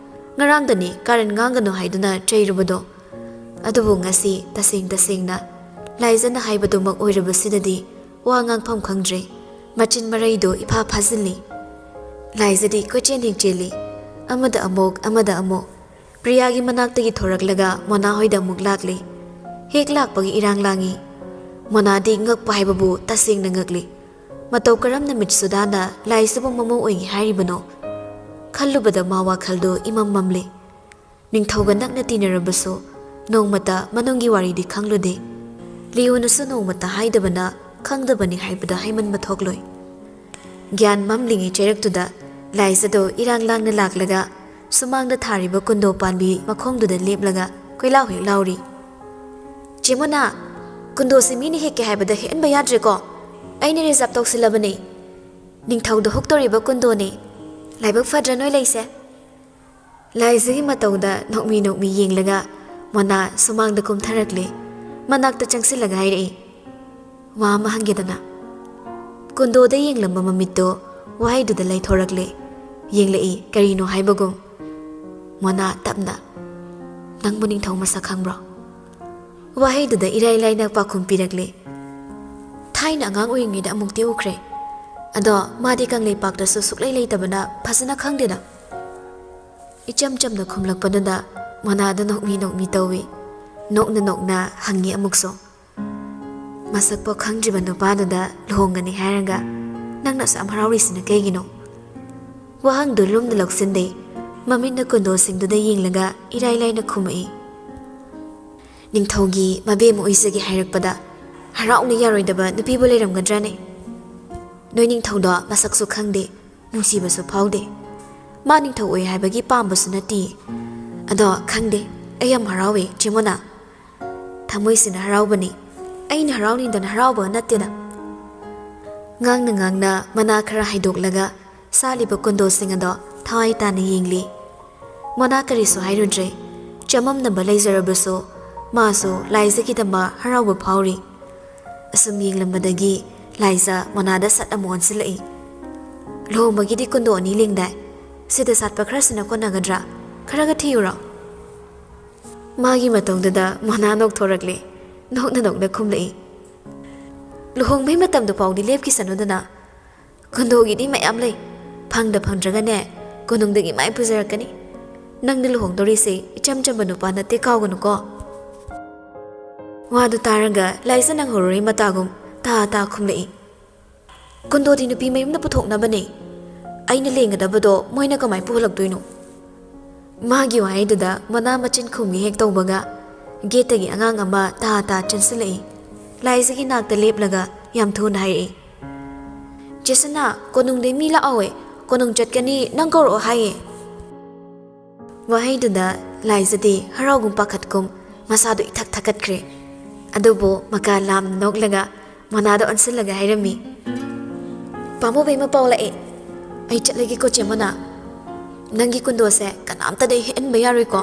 ꯉꯔꯥꯡꯗꯅꯤ ꯀꯥꯔꯟ ꯉꯥꯡꯒꯅꯨ ꯍꯥꯏꯗꯨꯅ ꯆꯩꯔꯨꯕꯗꯣ꯫ ꯑꯗꯨꯕꯨ ꯉꯁꯤ ꯇꯁꯦꯡ ꯇꯁꯦꯡꯅ ꯂꯥꯏꯖꯅ ꯍꯥꯏꯕꯗꯨꯃꯛ ꯑꯣꯏꯔꯕꯁꯤꯗꯗꯤ ꯋꯥ ꯉꯥꯡꯐꯝ ꯈꯪꯗ꯭ꯔꯦ꯫ ꯃꯆꯤꯟ ꯃꯔꯩꯗꯣ ꯏꯐꯥ ꯐꯥꯖꯤꯜꯂꯤ꯫ ꯂꯥꯏꯖꯗꯤ ꯀꯣꯏꯆꯦꯟ ꯍꯦꯛ ꯆꯦꯜꯂꯤ꯫ ꯑꯃꯗ ꯑꯃꯨꯛ, ꯑꯃꯗ ꯑꯃꯨꯛ꯫ ꯄ꯭ꯔꯤꯌꯥꯒꯤ ꯃꯅꯥꯛꯇꯒꯤ ꯊꯣꯔꯛꯂꯒ ꯃꯣꯅꯥ ꯍꯣꯏꯗ ꯑꯃꯨꯛ ꯂꯥꯛꯂꯤ꯫ ꯍꯦꯛ ꯂꯥꯛꯄꯒꯤ ꯏꯔꯥꯡ ꯂꯥꯡꯉꯤ꯫ ꯃꯣꯅꯥꯗꯤ ꯉꯛꯄ ꯍꯥꯏꯕꯕꯨ ꯇꯁꯦꯡꯅ ꯉꯛꯂꯤ꯫ ꯃꯇꯧ ꯀꯔꯝꯅ ꯃꯤꯠꯁꯨꯗꯥꯅ ꯂꯥꯏꯖꯕꯨ ꯃꯃꯧ ꯑꯣꯏꯒꯦ ꯍꯥꯏꯔꯤꯕꯅꯣ? ꯈꯜꯂꯨꯕꯗ ꯃꯥ ꯋꯥꯈꯜꯗꯣ ꯏꯃꯝ ꯃꯝꯂꯤ꯫ ꯅꯤꯡꯊꯧꯒ ꯅꯛꯅ ꯇꯤꯟꯅꯔꯕꯁꯨ ꯅꯣꯡꯃꯇ ꯃꯅꯨꯡꯒꯤ ꯋꯥꯔꯤꯗꯤ ꯈꯪꯂꯨꯗꯦ꯫ ꯂꯤꯌꯨꯅꯁꯨ ꯅꯣꯡꯃꯇ ꯍꯥꯏꯗꯕꯅ ꯈꯪꯗꯕꯅꯤ ꯍꯥꯏꯕꯗ ꯍꯥꯏꯃꯟꯕ ꯊꯣꯛꯂꯣꯏ꯫ ꯒ꯭ꯌꯥꯟ ꯃꯝꯂꯤꯉꯩ ꯆꯩꯔꯛꯇꯨꯗ ꯂꯥꯏꯖꯗꯣ ꯏꯔꯥꯡ ꯂꯥꯡꯅ ꯂꯥꯛꯂꯒ ꯁꯨꯃꯥꯡꯗ ꯊꯥꯔꯤꯕ ꯀꯨꯟꯗꯣ ꯄꯥꯟꯕꯤ ꯃꯈꯣꯡꯗꯨꯗ ꯂꯦꯞꯂꯒ ꯀꯣꯏꯂꯥꯎ ꯍꯦꯛ ꯂꯥꯎꯔꯤ꯫ "ꯆꯦ ꯃꯣꯅꯥ, ꯀꯨꯟꯗꯣꯁꯤ ꯃꯤꯅ ꯍꯦꯛꯀꯦ ꯍꯥꯏꯕꯗ ꯍꯦꯛꯍꯟꯕ ꯌꯥꯗ꯭ꯔꯦꯀꯣ꯫ ꯑꯩꯅ ꯔꯤꯖꯥꯕ ꯇꯧꯁꯤꯜꯂꯕꯅꯦ꯫ ꯅꯤꯡꯊꯧꯗ ꯍꯨꯛꯇꯧꯔꯤꯕ ꯀꯨꯟꯗꯣꯅꯦ꯫ ꯂꯥꯏꯕꯛ ꯐꯗ꯭ꯔꯥ ꯅꯣꯏ ꯂꯩꯁꯦ?" ꯂꯥꯏꯖꯒꯤ ꯃꯇꯧꯗ ꯅꯣꯛꯃꯤ ꯅꯣꯛꯃꯤ ꯌꯦꯡꯂꯒ ꯃꯣꯅꯥ ꯁꯨꯃꯥꯡꯗ ꯀꯨꯝꯊꯔꯛꯂꯦ꯫ ꯃꯅꯥꯛꯇ ꯆꯪꯁꯤꯜꯂꯒ ꯍꯥꯏꯔꯛꯏ, "ꯋꯥ ꯑꯃ ꯍꯪꯒꯦꯗꯅ?" ꯀꯨꯟꯗꯣꯗ ꯌꯦꯡꯂꯝꯕ ꯃꯃꯤꯠꯇꯣ ꯋꯥꯍꯩꯗꯨꯗ ꯂꯩꯊꯣꯔꯛꯂꯦ꯫ ꯌꯦꯡꯂꯛꯏ, ꯀꯔꯤꯅꯣ ꯍꯥꯏꯕꯒꯨꯝ꯫ ꯃꯣꯅꯥ ꯇꯞꯅ, "ꯅꯪꯕꯨ ꯅꯤꯡꯊꯧ ꯃꯁꯛ ꯈꯪꯕ꯭ꯔꯣ?" ꯋꯥꯍꯩꯗꯨꯗ ꯏꯔꯥꯏ ꯂꯥꯏꯅ ꯄꯥꯎꯈꯨꯝ ꯄꯤꯔꯛꯂꯦ꯫ "ꯊꯥꯏꯅ ꯑꯉꯥꯡ ꯑꯣꯏꯔꯤꯉꯩꯗ ꯑꯃꯨꯛꯇꯤ ꯎꯈ꯭ꯔꯦ꯫ ꯑꯗꯣ ꯃꯥꯗꯤ ꯀꯪꯂꯩꯄꯥꯛꯇꯁꯨ ꯁꯨꯛꯂꯩ ꯂꯩꯇꯕꯅ ꯐꯖꯅ ꯈꯪꯗꯦꯗ꯫" ꯏꯆꯝ ꯆꯝꯅ ꯈꯨꯝꯂꯛꯄꯗꯨꯗ ꯃꯣꯅꯥꯗ ꯅꯣꯛꯃꯤ ꯅꯣꯛꯃꯤ ꯇꯧꯏ꯫ ꯅꯣꯛꯅ ꯅꯣꯛꯅ ꯍꯪꯉꯤ ꯑꯃꯨꯛꯁꯨ, "ꯃꯁꯛꯄꯥꯎ ꯈꯪꯗ꯭ꯔꯤꯕ ꯅꯨꯄꯥꯗꯨꯗ ꯂꯨꯍꯣꯡꯒꯅꯤ ꯍꯥꯏꯔꯒ ꯅꯪꯅ ꯑꯁꯨꯛ ꯌꯥꯝ ꯍꯔꯥꯎꯔꯤꯁꯤꯅ ꯀꯩꯒꯤꯅꯣ?" ꯋꯥꯍꯪꯗꯨ ꯂꯨꯝꯅ ꯂꯧꯁꯤꯟꯗꯦ꯫ ꯃꯃꯤꯠꯅ ꯀꯨꯟꯗꯣꯁꯤꯡꯗꯨꯗ ꯌꯦꯡꯂꯒ ꯏꯔꯥꯏ ꯂꯥꯏꯅ ꯈꯨꯝꯃꯛꯏ꯫ "ꯅꯤꯡꯊꯧꯒꯤ ꯃꯕꯦꯝꯃ ꯑꯣꯏꯖꯒꯦ ꯍꯥꯏꯔꯛꯄꯗ ꯍꯔꯥꯎꯅ ꯌꯥꯔꯣꯏꯗꯕ ꯅꯨꯄꯤꯕꯨ ꯂꯩꯔꯝꯒꯗ꯭ꯔꯥꯅꯦ? ꯅꯣꯏ ꯅꯤꯡꯊꯧꯗꯣ ꯃꯁꯛꯁꯨ ꯈꯪꯗꯦ, ꯅꯨꯡꯁꯤꯕꯁꯨ ꯐꯥꯎꯗꯦ꯫ ꯃꯥ ꯅꯤꯡꯊꯧ ꯑꯣꯏ ꯍꯥꯏꯕꯒꯤ ꯄꯥꯝꯕꯁꯨ ꯅꯠꯇꯦ꯫ ꯑꯗꯣ ꯈꯪꯗꯦ, ꯑꯩ ꯌꯥꯝ ꯍꯔꯥꯎꯋꯦ, ꯆꯦ ꯃꯣꯅꯥ꯫ ꯊꯃꯣꯏꯁꯤꯅ ꯍꯔꯥꯎꯕꯅꯤ꯫ ꯑꯩꯅ ꯍꯔꯥꯎꯅꯤꯡꯗꯅ ꯍꯔꯥꯎꯕ ꯅꯠꯇꯦꯗ꯫ ꯉꯥꯡꯅ ꯉꯥꯡꯅ ꯃꯅꯥ ꯈꯔ ꯍꯥꯏꯗꯣꯛꯂꯒ ꯁꯥꯠꯂꯤꯕ ꯀꯨꯟꯗꯣꯁꯤꯡ ꯑꯗꯣ ꯊꯋꯥꯏ ꯇꯥꯅ ꯌꯦꯡꯂꯤ꯫ ꯃꯣꯅꯥ ꯀꯔꯤꯁꯨ ꯍꯥꯏꯔꯨꯗ꯭ꯔꯦ꯫ ꯆꯃꯝꯅꯕ ꯂꯩꯖꯔꯕꯁꯨ ꯃꯥꯁꯨ ꯂꯥꯏꯖꯒꯤꯗꯃꯛ ꯍꯔꯥꯎꯕ ꯐꯥꯎꯔꯤ꯫ ꯑꯁꯨꯝ ꯌꯦꯡꯂꯝꯕꯗꯒꯤ ꯂꯥꯏꯖ ꯃꯣꯅꯥꯗ ꯁꯠ ꯑꯃꯨꯛ ꯑꯣꯟꯁꯤꯜꯂꯛꯏ꯫ "ꯂꯨꯍꯣꯡꯕꯒꯤꯗꯤ ꯀꯨꯟꯗꯣ ꯑꯅꯤ ꯂꯦꯡꯗꯥꯏ? ꯁꯤꯗ ꯁꯥꯠꯄ ꯈꯔꯁꯤꯅ ꯀꯣꯟꯅꯒꯗ꯭ꯔꯥ? ꯈꯔꯒ ꯊꯤꯌꯨꯔꯣ?" ꯃꯥꯒꯤ ꯃꯇꯧꯗꯨꯗ ꯃꯣꯅꯥ ꯅꯣꯛꯊꯣꯔꯛꯂꯦ꯫ ꯅꯣꯛꯅ ꯅꯣꯛꯅ ꯈꯨꯝꯂꯛꯏ, "ꯂꯨꯍꯣꯡꯕꯩ ꯃꯇꯝꯗꯨ ꯐꯥꯎꯗꯤ ꯂꯦꯞꯈꯤꯁꯅꯨꯗꯅ꯫ ꯀꯨꯟꯗꯣꯒꯤꯗꯤ ꯃꯌꯥꯝ ꯂꯩ꯫ ꯐꯪꯗ ꯐꯪꯗ꯭ꯔꯒꯅꯦ, ꯀꯣꯅꯨꯡꯗꯒꯤ ꯃꯥꯏ ꯄꯨꯖꯔꯛꯀꯅꯤ꯫ ꯅꯪꯅ ꯂꯨꯍꯣꯡꯗꯧꯔꯤꯁꯦ ꯏꯆꯝ ꯆꯝꯕ ꯅꯨꯄꯥ ꯅꯠꯇꯦ, ꯀꯥꯎꯒꯅꯨꯀꯣ꯫" ꯋꯥꯗꯨ ꯇꯥꯔꯒ ꯂꯥꯏꯖ ꯅꯪꯍꯧꯔꯣꯏ ꯃꯇꯥꯒꯨꯝ ꯇꯥ ꯇꯥ ꯈꯨꯝꯂꯛꯏ, "ꯀꯨꯟꯗꯣꯗꯤ ꯅꯨꯄꯤ ꯃꯌꯨꯝꯗ ꯄꯨꯊꯣꯛꯅꯕꯅꯦ꯫ ꯑꯩꯅ ꯂꯦꯡꯒꯗꯕꯗꯣ ꯃꯣꯏꯅ ꯀꯃꯥꯏ ꯄꯨꯍꯜꯂꯛꯇꯣꯏꯅꯣ?" ꯃꯥꯒꯤ ꯋꯥꯍꯩꯗꯨꯗ ꯃꯣꯅꯥ ꯃꯆꯤꯟ ꯈꯨꯝꯒꯦ ꯍꯦꯛ ꯇꯧꯕꯒ, ꯒꯦꯠꯇꯒꯤ ꯑꯉꯥꯡ ꯑꯃ ꯇꯥ ꯇꯥ ꯆꯦꯟꯁꯤꯜꯂꯛꯏ꯫ ꯂꯥꯏꯖꯒꯤ ꯅꯥꯛꯇ ꯂꯦꯞꯂꯒ ꯌꯥꯝ ꯊꯨꯅ ꯍꯥꯏꯔꯛꯏ, "ꯆꯦ ꯁꯅꯥ, ꯀꯣꯅꯨꯡꯗꯩ ꯃꯤ ꯂꯥꯛꯍꯧꯋꯦ꯫ ꯀꯣꯅꯨꯡ ꯆꯠꯀꯅꯤ, ꯅꯪ ꯀꯧꯔꯛꯑꯣ ꯍꯥꯏꯌꯦ꯫" ꯋꯥꯍꯩꯗꯨꯗ ꯂꯥꯏꯖꯗꯤ ꯍꯔꯥꯎꯒꯨꯝ ꯄꯥꯈꯠꯀꯨꯝ ꯃꯁꯥꯗꯨ ꯏꯊꯛ ꯊꯛꯀꯠꯈ꯭ꯔꯦ꯫ ꯑꯗꯨꯕꯨ ꯃꯀꯥ ꯂꯥꯝꯅ ꯅꯣꯛꯂꯒ ꯃꯣꯅꯥꯗ ꯑꯣꯟꯁꯤꯜꯂꯒ ꯍꯥꯏꯔꯝꯃꯤ, "ꯄꯥꯝꯃꯨꯕꯩ ꯃꯄꯥꯎ ꯂꯥꯛꯑꯦ꯫ ꯑꯩ ꯆꯠꯂꯒꯦꯀꯣ, ꯆꯦ ꯃꯣꯅꯥ꯫ ꯅꯪꯒꯤ ꯀꯨꯟꯗꯣꯁꯦ ꯀꯅꯥꯝꯇꯗ ꯍꯦꯛꯍꯟꯕ ꯌꯥꯔꯣꯏꯀꯣ꯫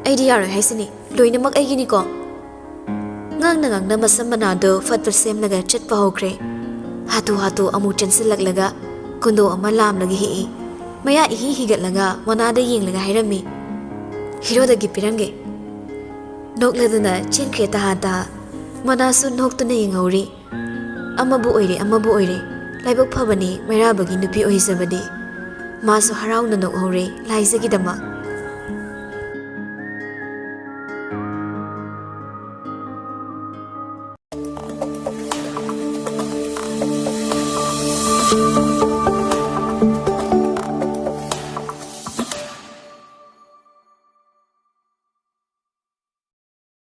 ꯑꯩꯗꯤ ꯌꯥꯔꯣꯏ ꯍꯥꯏꯁꯤꯅꯤ꯫ ꯂꯣꯏꯅꯃꯛ ꯑꯩꯒꯤꯅꯤꯀꯣ꯫" ꯉꯥꯡꯅ ꯉꯥꯡꯅ ꯃꯁꯝ ꯃꯅꯥꯗꯨ ꯐꯠ ꯐꯠ ꯁꯦꯝꯂꯒ ꯆꯠꯄ ꯍꯧꯈ꯭ꯔꯦ꯫ ꯍꯥꯊꯨ ꯍꯥꯊꯨ ꯑꯃꯨꯛ ꯆꯦꯟꯁꯤꯜꯂꯛꯂꯒ ꯀꯨꯟꯗꯣ ꯑꯃ ꯂꯥꯝꯂꯒ ꯍꯦꯛꯏ꯫ ꯃꯌꯥ ꯏꯍꯤ ꯍꯤꯒꯠꯂꯒ ꯃꯣꯅꯥꯗ ꯌꯦꯡꯂꯒ ꯍꯥꯏꯔꯝꯃꯤ, "ꯍꯤꯔꯣꯗꯒꯤ ꯄꯤꯔꯝꯒꯦ꯫" ꯅꯣꯛꯂꯗꯨꯅ ꯆꯦꯟꯈ꯭ꯔꯦ ꯇꯍꯥ ꯇꯍꯥ꯫ ꯃꯣꯅꯥꯁꯨ ꯅꯣꯛꯇꯨꯅ ꯌꯦꯡꯍꯧꯔꯤ꯫ ꯑꯃꯕꯨ ꯑꯣꯏꯔꯦ, ꯑꯃꯕꯨ ꯑꯣꯏꯔꯦ, ꯂꯥꯏꯕꯛ ꯐꯕꯅꯤ ꯃꯩꯔꯥꯕꯒꯤ ꯅꯨꯄꯤ ꯑꯣꯏꯖꯕꯗꯤ꯫ ꯃꯥꯁꯨ ꯍꯔꯥꯎꯅ ꯅꯣꯛꯍꯧꯔꯦ ꯂꯥꯏꯖꯒꯤꯗꯃꯛ꯫